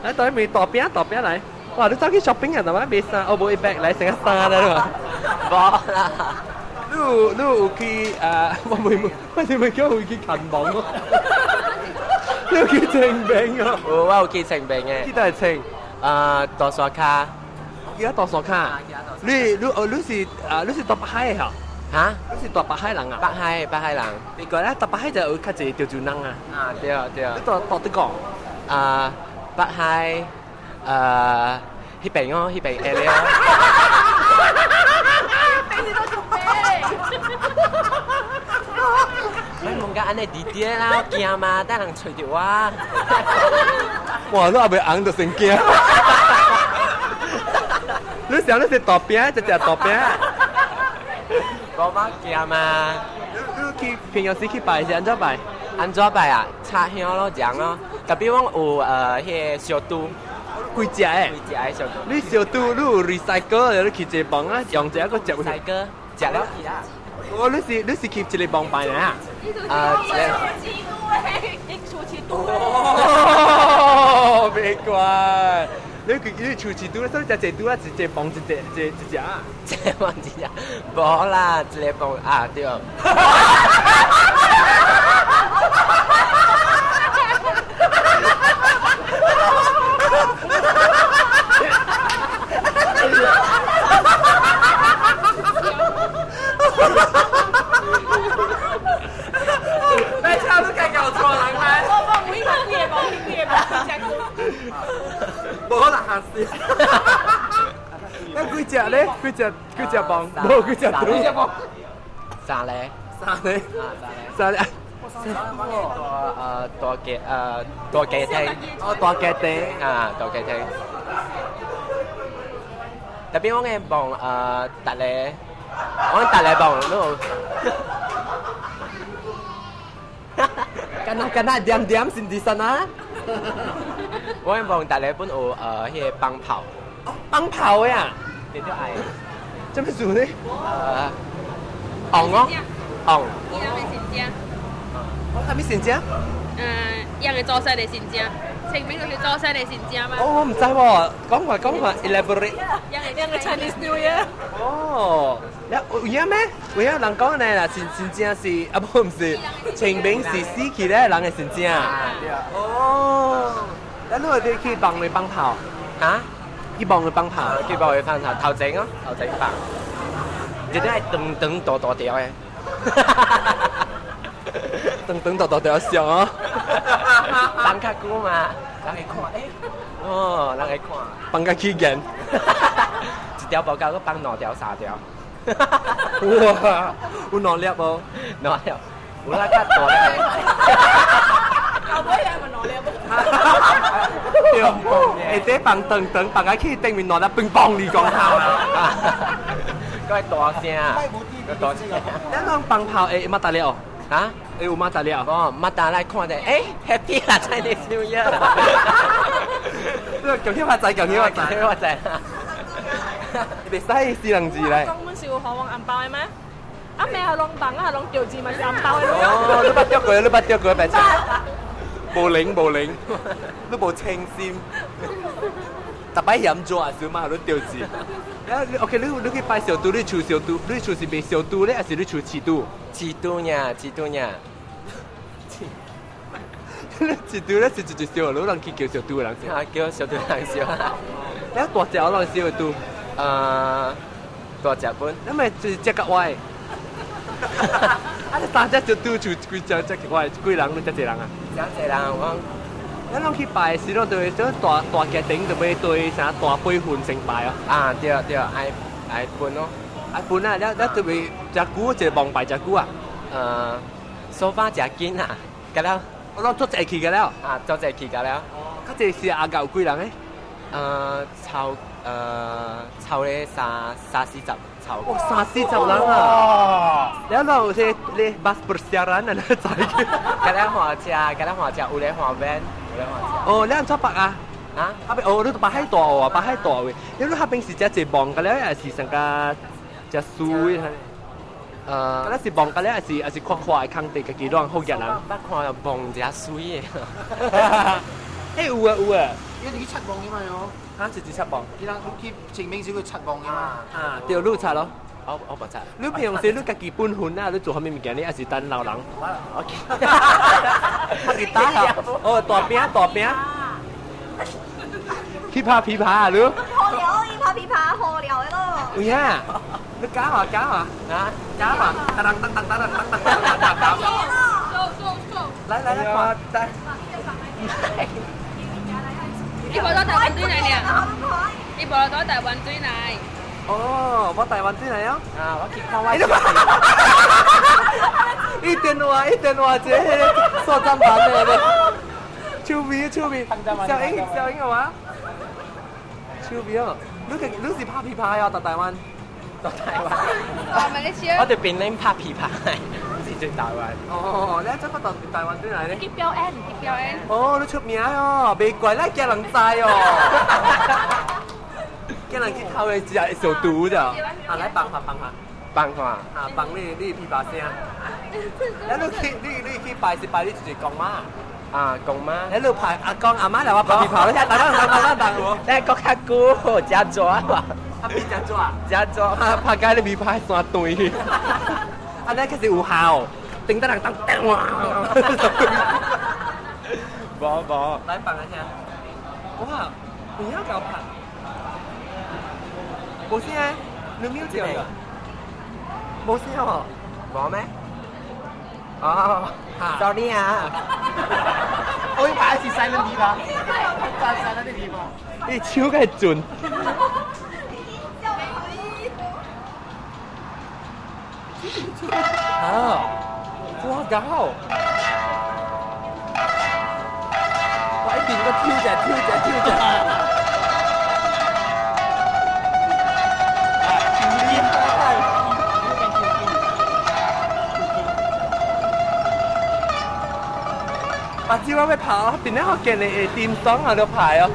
來對面大餅大餅來。哇！你走去 shopping 啊？怎麼買衫？哦，無一百來成個衫啦嘛。無啦。你有你有去啊？我未我是未叫有去看網哦。你有去清明哦？有，我有去清明的。去佗清？啊，大沙跤。去啊大沙跤。你你哦，你是啊，你是大北海的吼？哈？你是大北海人啊？北海北海人。你講咧，大北海就有較濟潮州人啊。啊，對對。你蹛蹛佗講？啊，北海，彼邊哦，彼邊下了。你都做咩？莫問甲按呢直直啦，我驚嘛，等人揣著我。哇！你猶未紅就先驚。你想你是大餅，一隻大餅。無嘛驚嘛。你去平常時去拜是按怎拜？按怎拜啊？插香咯，這樣咯。特別阮有彼个燒豬。幾隻的？幾隻的燒豬。你燒豬，你有 recycle，你去一個房啊，用一個閣食。 recycle，食了去啊。哦，你是你是去一個房拜呢？啊，一個。一出去賭。哦，別怪。你去你厝飼豬，所以食一豬啊，一隻房一隻一一隻啊。一個房一隻，無啦，一個房啊對。白痴，你該搞錯人咩？我我唔去看幾個房，去幾個房，食過。無可能嚇死！那幾隻咧？幾隻幾隻房？無幾隻豬？三個。三個。三個。大大家大家庭。哦，大家庭啊，大家庭。特別我的房逐个，我逐个房攏有。敢若敢若點點是佇啥啊？我的房逐个本有彼个放炮。放炮的啊？對對愛。這麼事呢？紅哦，紅。伊人的神正。啥物神正？伊人的祖先的神正，清明就是祖先的神正嘛。哦，我毋知喎，講話講話，elaborate。伊人的 Chinese New Year。哦，有影咩？有影人講呢啦，神神正是啊，不毋是，清明是死去咧人的神正。哦，咱你會去放咧放炮？啊？去放咧放炮？去放咧放炮，頭前哦，頭前放。一定愛長長大大條的。長長大大條上哦。放較久嘛，人會看，欸，哦，人會看。放較起勁。一條無夠，閣放兩條、三條。哇！有兩粒無？兩粒，有啦，較大粒。後尾係咪兩粒？對，下底放長長，放下去頂面兩粒乒乓你講下。閣會大聲，閣大聲。咱講放炮會馬達了？啊？會有馬達了？哦，馬達來看著，欸，Happy 啦，Chinese New Year。恭喜發財，恭喜發財，恭喜發財。袂使死人字咧。講阮是有予阮紅包的嗎？啊，咩係攏放啊，攏掉字嘛是紅包的。哦，你捌釣過，你捌釣過白痴。無靈無靈，你無清心。逐擺嫌做啊，小媽你釣字。OK，你你去拜燒豬，你厝燒豬，你厝是賣燒豬咧，還是你厝飼豬？飼豬爾，飼豬爾。你飼豬咧是直接燒，你人去叫燒豬的人燒。啊，叫燒豬人燒。你大隻我人燒的豬？大隻本。你咪就是隻較歪。啊！你三隻燒豬厝幾隻隻歪？幾人？你隻濟人啊？隻濟人，我咱攏去拜時，攏對這大大家庭就欲對啥大輩份先拜哦。啊，對對，愛愛分咯。愛分啊！了了特別誠久，一個望拜誠久啊。So far 誠緊啊，個了。我攏做濟去個了。啊，做濟去個了。較濟是阿牛幾人咧？湊咧三三四十湊。哇，三四十人啊！了了有些咧 bas persiaran 啊，你知？個了換車，個了換車，有咧換 van，有咧換車。哦，你按怎北啊？啊？啊邊哦，你都北海大哦，北海大位。你你那邊是誠濟望個了，還是上較誠水？嗰是望個了，還是闊闊的空地，家己亂好熱人。捌看望誠水的。欸，有啊有啊。伊是去擦望的嘛喲。哈，是去擦望。伊人去清明時去擦望的嘛。啊，對，你擦咯。我無擦。你平常時你家己本分啊，你做啥物物件？你還是等老人？我去打啊！哦，大餅大餅。去拍琵琶啊，你？好料，伊拍琵琶好料的咯。有影？你教啊教啊？啊？教啊！當當當當當當當當當。來來來，看來。你報咗台灣水來呢？你報咗台灣水來。哦，我台灣水來哦。啊，我去看我。一電話一電話，這個數張板的咧。手尾手尾，小英小英係嘛？手尾哦，你個你是拍琵琶啊？到台灣？到台灣。我我佇檳城拍琵琶，是佇台灣。哦，你怎麼到台灣轉來咧？去表演，去表演。哦，你出名哦，袂怪咱驚人知哦。驚人去偷的食小毒咋？啊，來幫下幫下。幫下。啊，幫你你琵琶聲。你去你你去拜是拜你就是公媽。啊，公媽。你你拍阿公阿媽來我拍琵琶，你聽當當當當當。你閣較久，誠熱啊！啊，變誠熱啊！誠熱，拍街你琵琶山斷。啊，你開始有效，叮當當當哇！無無。來放下聽。哇，有影𠢕拍。無聲，你秒掉個？無聲哦。無咩？哦，sorry 啊。我一排是silent 啲吧，silent 啲吧。你手較準。啊！哇搞！我一邊個跳者跳者跳者。目睭我欲跑，邊咧福建的的點爽啊，都排哦。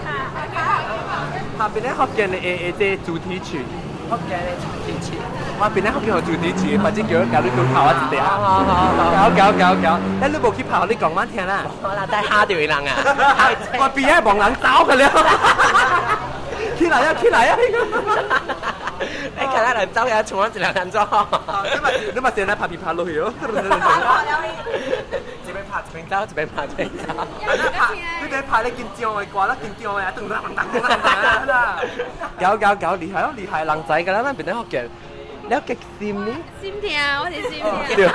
下邊咧福建的的這主題曲，福建的主題曲。我邊咧福建的主題曲，反正叫叫你拄跑我一條。好好好，搞搞搞搞，咱你無去跑，你講我聽啦。無啦，帶嚇著伊人啊！我邊仔望人走去了。起來啊！起來啊！你看咱人走呀，像我一個人走。你嘛是來拍琵琶落去哦。一邊拍一邊走，一邊拍一邊走。你佇拍咧緊張的歌，咱緊張的啊，噔噔噔噔噔啦。搞搞搞，厲害哦，厲害！人才㗎啦，咱邊咧福建，你有極心呢？心疼，我是心疼。對，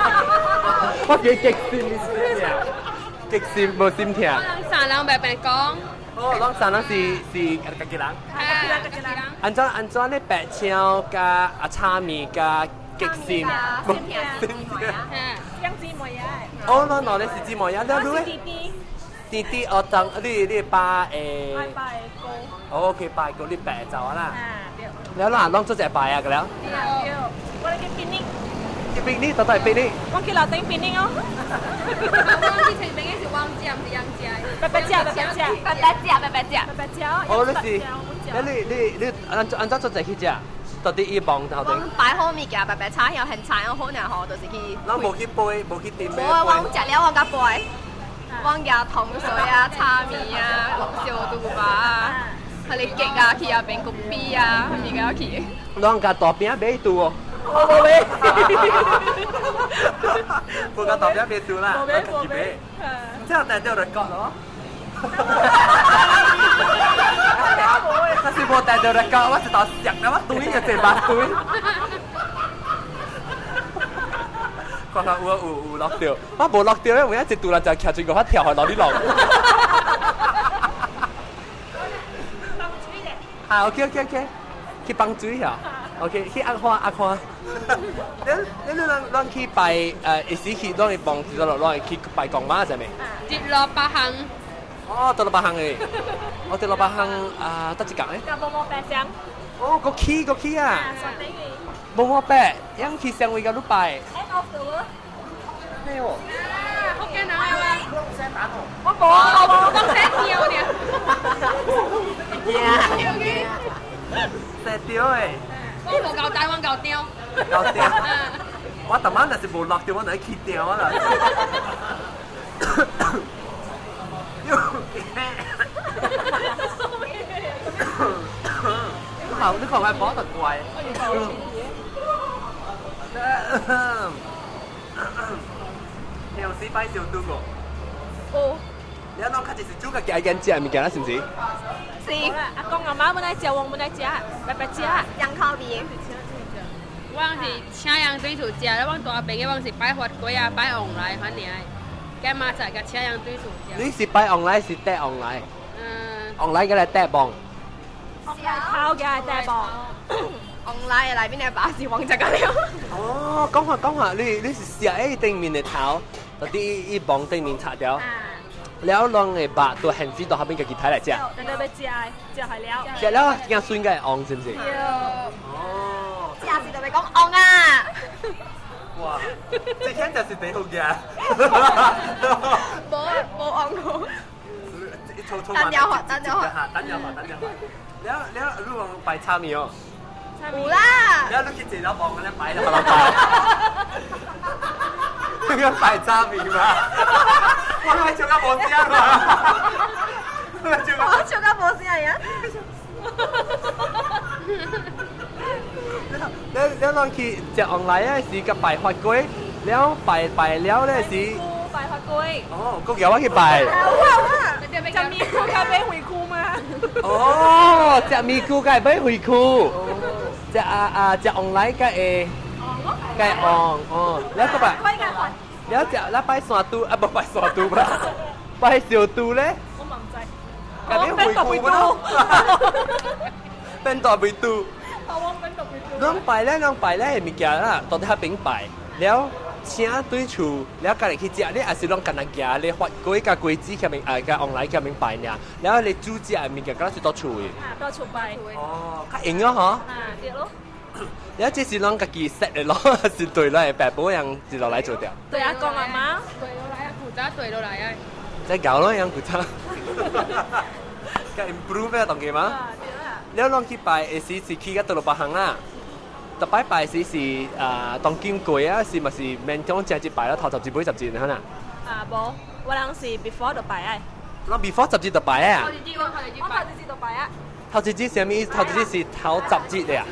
我叫極心，你心疼。極心無心疼。我人三人白白講。哦，攏三人是家己人。家己人。按怎按怎咧白槍加阿炒麵加極心。心疼。心疼。兩姊妹啊。哦，喏喏，你是姊妹啊？你你弟弟。弟弟哦，當你你爸誒。我爸的哥。哦，佢爸哥你爸走啊啦。啊，對。了啦，攏做一拜啊，個了。對。我來去檳城。去檳城，到底檳城？我去樓頂檳城哦。我去清明的是汪食，毋是楊食。白白食，白白食，白白食，白白食，白白食。哦，你是，你你你按怎按怎做一去食？到底伊望頭頂。擺好物件，白白炒曉，現菜好爾吼，就是去。咱無去背，無去訂。無啊，我食了我甲背，我夾糖水啊、炒麵啊、燒豬肉啊、彼个雞啊，去遐邊焗米啊，物件去。攏共大餅買拄哦。我無買，無共大餅買拄啦，無買無買。這樣帶著就講咯。若是無帶著來講，我一頭摔了，我對就坐巴對。看看有有有落著，我無落著咧，有影一拄來就徛住個，我跳下落你落。啊，OK OK OK，去放水啊，OK，去壓花壓花。你你你咱咱去拜一時去咱去幫，就落咱去拜公媽係咪？直落八行。哦，到落八行嘅，我直落八行啊，得一格咧。甲無毛白相。哦，個起個起啊！山頂嘅。無毛白，樣去上位個你拜。 End of the world。咩喎？福建人啊嘛。我無我無，講聲跳呢。射掉誒！我無夠大，我夠掉。夠掉。我逐晚若是無落掉，我就去掉啊啦。你看，你看我寶特怪。你有死擺小拄過？有。你阿儂較濟是煮家己愛揀食的物件啦，是毋是？是。阿公阿媽本來食，我本來食，白白食。重口味。我是請人對厝食，我大朋友我是擺法粿啊，擺旺來反正的。加媽菜佮請人對厝食。你是擺旺來是帶旺來？嗯。旺來佮來帶磅。頭嘅帶磅。旺來的內面的肉是黃只個了。哦，講下講下，你你是食喺頂面的頭，到底伊磅頂面拆掉。了，攏會肉都現時到後邊家己睇來食。對對，要食食係了。食了，驚孫個會旺是毋是？對。哦。食是特別講旺啊！哇！這簡直是地獄嘅。無無旺過。單調法，單調法。單調法，單調法。了了，你往擺炒麵哦。有啦。了，你去坐了望安尼擺了，擺。你講擺炒麵嘛？我來笑到無聲嘛！我笑到無聲呀！你你攏去食旺來啊？是佮拜法粿，了拜拜了咧是。拜法粿。哦，閣叫我去拜。有啊有啊。食米糊佮買回區嗎？哦，食米糊佮買回區。食啊啊食旺來佮會。佮會旺哦，了閣拜。了食了拜山豬啊，無拜山豬吧？拜小豬咧？我嘛毋知。佮你回區不咯？變大肥豬。攏拜咧，攏拜咧的物件啦，到底較邊拜了，請對厝了，家己去食，你也是攏干焦行咧發粿佮果子下面啊，佮旺來下面拜爾，了你煮食的物件，敢若是佇厝的。啊，佇厝拜。哦，較閒哦，吼。啊，對咯。了，這是攏家己 set 的咯，是對來的，爸母樣一路來做掉。對阿公阿媽。對落來啊，古早對落來啊。再搞咯，樣古早。較 improve 啊，當家嘛。了，攏去拜，會時是去到倒落別行啦。逐擺拜時是啊，當今過啊，是嘛是免講正一拜啦，頭十日尾十日，哈呐？啊，無，我人是 before 就拜啊。咱 before 十日就拜啊？頭一日我頭一日我頭一日就拜啊。頭一日啥物意思？頭一日是頭十日的啊。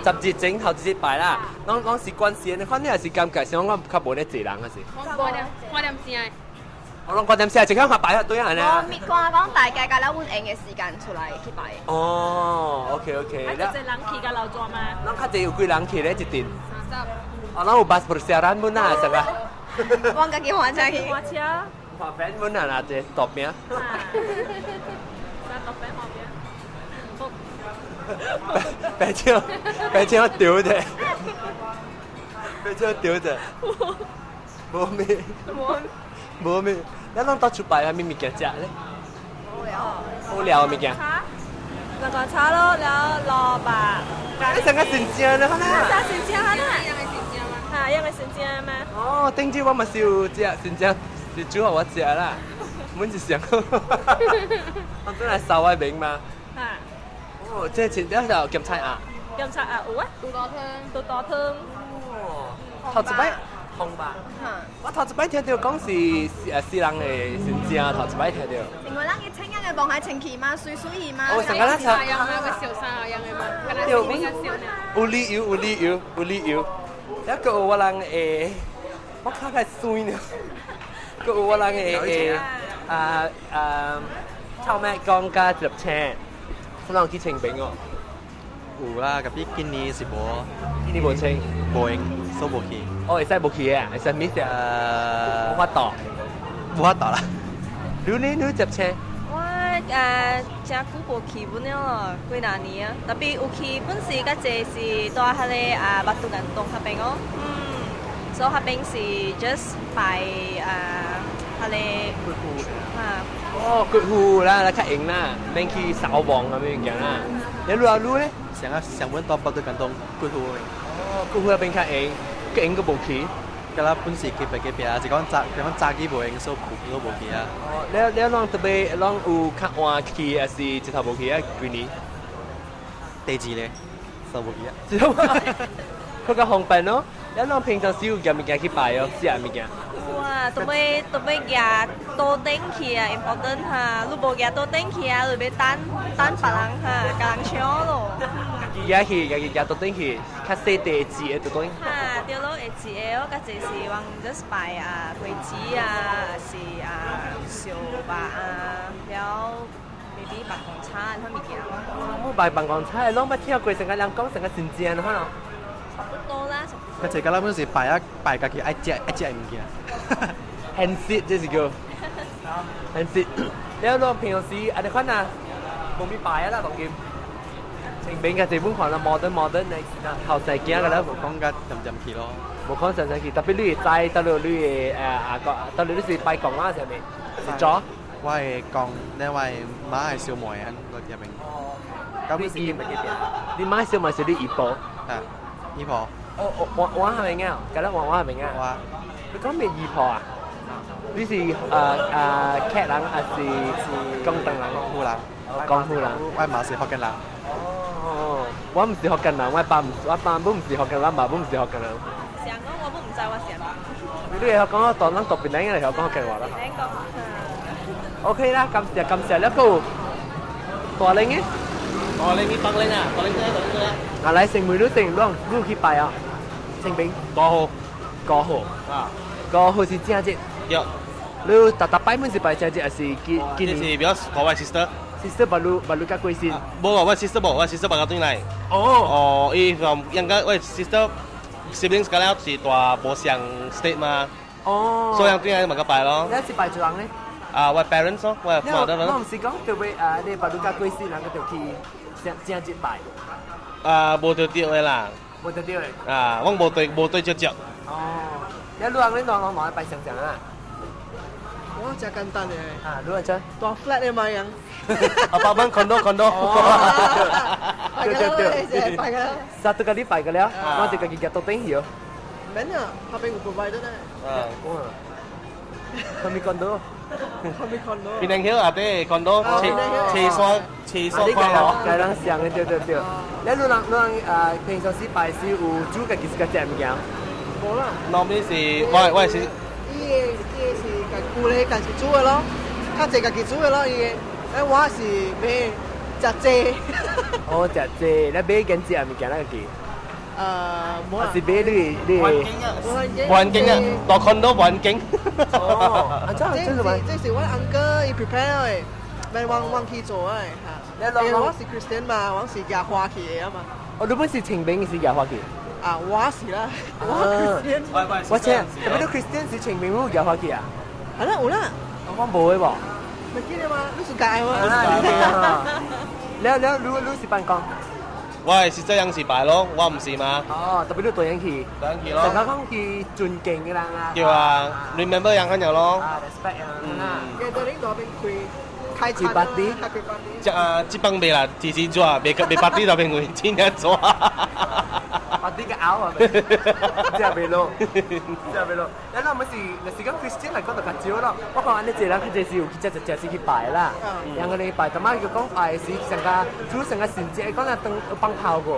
十日前頭一日拜啦，攏攏是關係，反正也是感覺上我較無咧濟人，還是？我點我點聲。我攏掛點聲，一間較拜啊對啊，按呢。我咪看講大家甲了阮閒的時間出來去拜。哦，OK OK。啊，較濟人去佮留住嗎？咱較濟有幾人去咧？一陣。 30。哦，咱有巴士 persiaran 本啊，是吧？我家己換車去。換車。換 van 本啊，啦，這大餅。啊，大餅換餅。白笑，白笑丟的，白笑丟的，無咩，無咩，咱攏到處擺啥物物件食咧？無聊。無聊的物件。兩個炒咯，了蘿蔔。你上個新正咧，哈啦。啥新正哈啦？哈，一個新正嗎？哦，頂次我嘛是有食新正，是煮予我食啦。阮是想，我陣來掃我面嘛。哈。哦，這是了就鹹菜鴨。鹹菜鴨有啊。肚大湯。肚大湯。哦。頭一擺。紅吧。我頭一擺聽著講是私人的新正，頭一擺聽著。另外，咱去青陽的望海清氣嗎？水水去嗎？哦，上個咱查。樣啊，個小三樣的嗎？有理由，有理由，有理由。了，閣有我人會，我較較酸呢。閣有我人會會啊啊，臭麥講佮入青，我人去清明哦。有啦，特別今年是無，今年無清，無閒，所以無去。哦，會使無去啊？會使 miss 啊？無法度，無法度啦。你呢？你接車？我啊，誠久無去本了咯，幾若年啊。Tapi 有去本時較濟是蹛彼个啊 Batu Gantung 彼邊哦。嗯，所以彼邊是 just 拜啊，彼个啊。哦，骨灰啦，來較閒啦，免去掃墓啥物物件啦。你愈啊愈咧？上啊上本蹛 Batu Gantung 骨灰。哦，骨灰彼邊較閒，較閒閣無去。敢若本是隔壁隔壁啊，是講早，是講早起無閒，所以無都無去啊。哦，你你攏特別攏有較晚去，還是一頭無去啊？幾年？第二咧，就無去啊。一頭，較較方便咯。你攏平常時有夾物件去拜哦，食物件。有啊，特別特別舉桌頂去啊，important 哈，你無舉桌頂去啊，你欲等等別人哈，共人搶咯。家己舉去，家己舉桌頂去，較細塊一個桌頂。哈，對咯，會一個我較濟是往 just 拜啊，果子啊，是啊，燒肉啊，了 maybe 白公菜啥物件。我拜辦公菜，攏捌聽過，成個人講成個真正的可能。差不多啦。較濟敢若本是拜啊拜家己愛食愛食的物件。現實這是叫現實。了攏平常時按呢款啊，無咪拜啊啦，當今。清明較濟本看啦，modern modern 的後生囝個啦，無講甲漸漸去咯。無講漸漸去，特別你會知，到了你會阿個，到了你是拜公啊，啥物？是做？我會講，另外媽的小妹啊，我這邊。咁你姨，你媽小妹是你姨婆？啊，姨婆。哦，我我係咪啱？咁啦，我我係咪啱？我。你講咩姨婆啊？你是客人還是廣東人？江湖人。江湖人。我媽是福建人。哦，我毋是福建人，我爸毋，我爸母毋是福建人，我媽母毋是福建人。成講我都毋知我是啥。你會曉講我當咱讀檳榔，會曉講福建話啦。OK 啦，感謝感謝，了閣有大玲嘅。大玲你北玲啊，大玲啫，大玲啫。啊，來成梅你成攏你去拜啊？清明。過號。過號。啊。過號是正節。對。你逐逐擺滿是拜正節，還是今今年？這是比較我的 sister。 sister 把你把你較貴姓？無啊，我 sister 無，我 sister 別個轉來。哦。哦，伊 from 應該我 sister siblings 個了是蹛無相 state 嘛。哦。所以轉來嘛個拜咯。你是拜一人咧？啊，我 parents 咯，我 mother 我毋是講特別啊，你把你較貴姓，人個就去正正節拜。啊，無對對的啦。無對對的。啊，我無對無對接接。哦，你女人你啷啷來拜上上啊？我真簡單的。啊，女人真。蹛 flat 的嘛樣。 Apartment condo condo。對對對。拜個了。 Satu kali 拜個了，我就家己夾桌頂去哦。免啊，彼邊有 provider 呢。啊。哇。啥物 condo？啥物 condo？檳榔丘下底 condo，廁廁所廁所看咯。該人想的對對對。你女人女人啊，平常時拜時有煮家己自家食物件？無啦。 Normally 是我我是。伊的伊的是家舊咧，家己煮的咯，較濟家己煮的咯，伊的。哎，我是買食濟。哦，食濟，你買緊食物件那個記？無啦。是買你你。環境啊，環境啊，蹛 condo 環境。哦，啊，這這是這是我 uncle 伊 prepare 的，免我我去做的嚇。因為我是 Christian 嘛，我是夾花去的嘛。哦，你本是清明是夾花去？啊，我是啦，我 Christian。我請，特別你 Christian 是清明有夾花去啊？係啦，有啦。我無的噃。咪記得嗎？你是假嗎？了了，你你是辦講？我係是這樣是拜咯，我唔是嘛。哦，特別你大人去，大人去咯。成日講去尊敬的人啊。對啊，remember 人看有咯。啊，respect 啊。嗯。記得你嗰邊開開開 party，開 party。這啊，這幫袂啦，直直做，袂袂 party 就變為真正做。 party 個拗啊，這袂落，這袂落。咱若毋是，若是講 Christian 來講就較少咯。我看按呢濟人較濟是有去食食食是去拜啦。兩個禮拜，淡仔佢講拜時上個煮上個神節，講若當放炮過，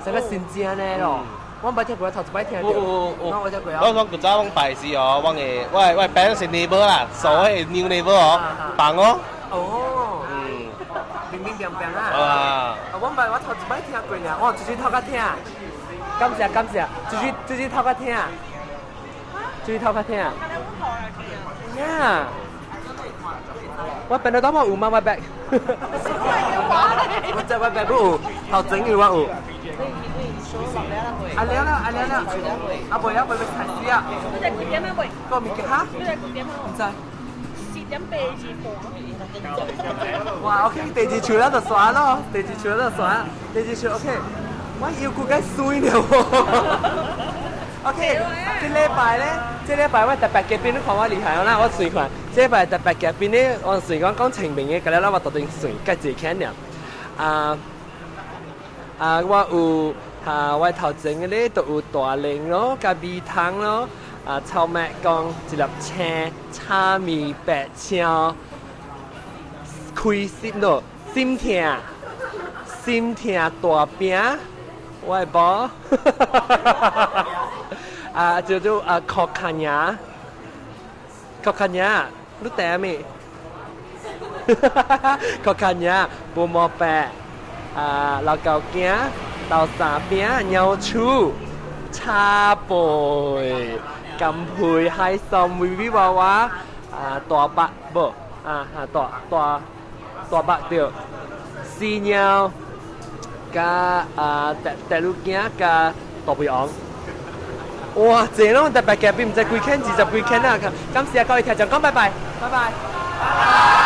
上個神正呢咯。我毋捌聽過，頭一擺聽著。我聽過啊。我講古早我拜時哦，我的我的我 parents 是 neighbor 啦，所謂 new neighbor 哦，放哦。哦。嗯。冰冰冰冰啊。啊。我毋捌，我頭一擺聽過爾，我就是頭殼聽。感謝感謝，就是就是頭殼聽，就是頭殼聽。呀！我本來都冇有嗎？我 bag。我這我 bag 不有，頭前有我有。啊了了，啊了了，啊未啊未未開始啊。你在幾點啊？未？個物件哈？你在幾點啊？毋知。四2點八二半。哇，OK，第二場咱就煞咯，第二場咱就煞，第二場 OK，我腰骨該酸了喎。OK，這禮拜咧，這禮拜我特別嘉賓，你看我厲害啦，我算看，這禮拜特別嘉賓咧，我算講講清明的，今日咱我特定算，計一個爾。啊啊，我有啊，我頭前的咧都有大苓咯，佮米湯咯，啊，臭麥講一粒青炒麵白青，開心咯，心痛，心痛大餅，我會無。啊，叫做啊，烤卡牙，烤卡牙，你聽未？烤卡牙，薄膜白，啊，老高羹，豆沙餅，尿醋，茶杯，甘皮海參，微微娃娃，啊，大白無，啊啊大大大白對，死貓，佮啊大大鹿羹佮大肥王。哇！這攏特別嘉賓，毋知幾圈20幾圈啊！感謝各位聽眾，講拜拜，拜拜。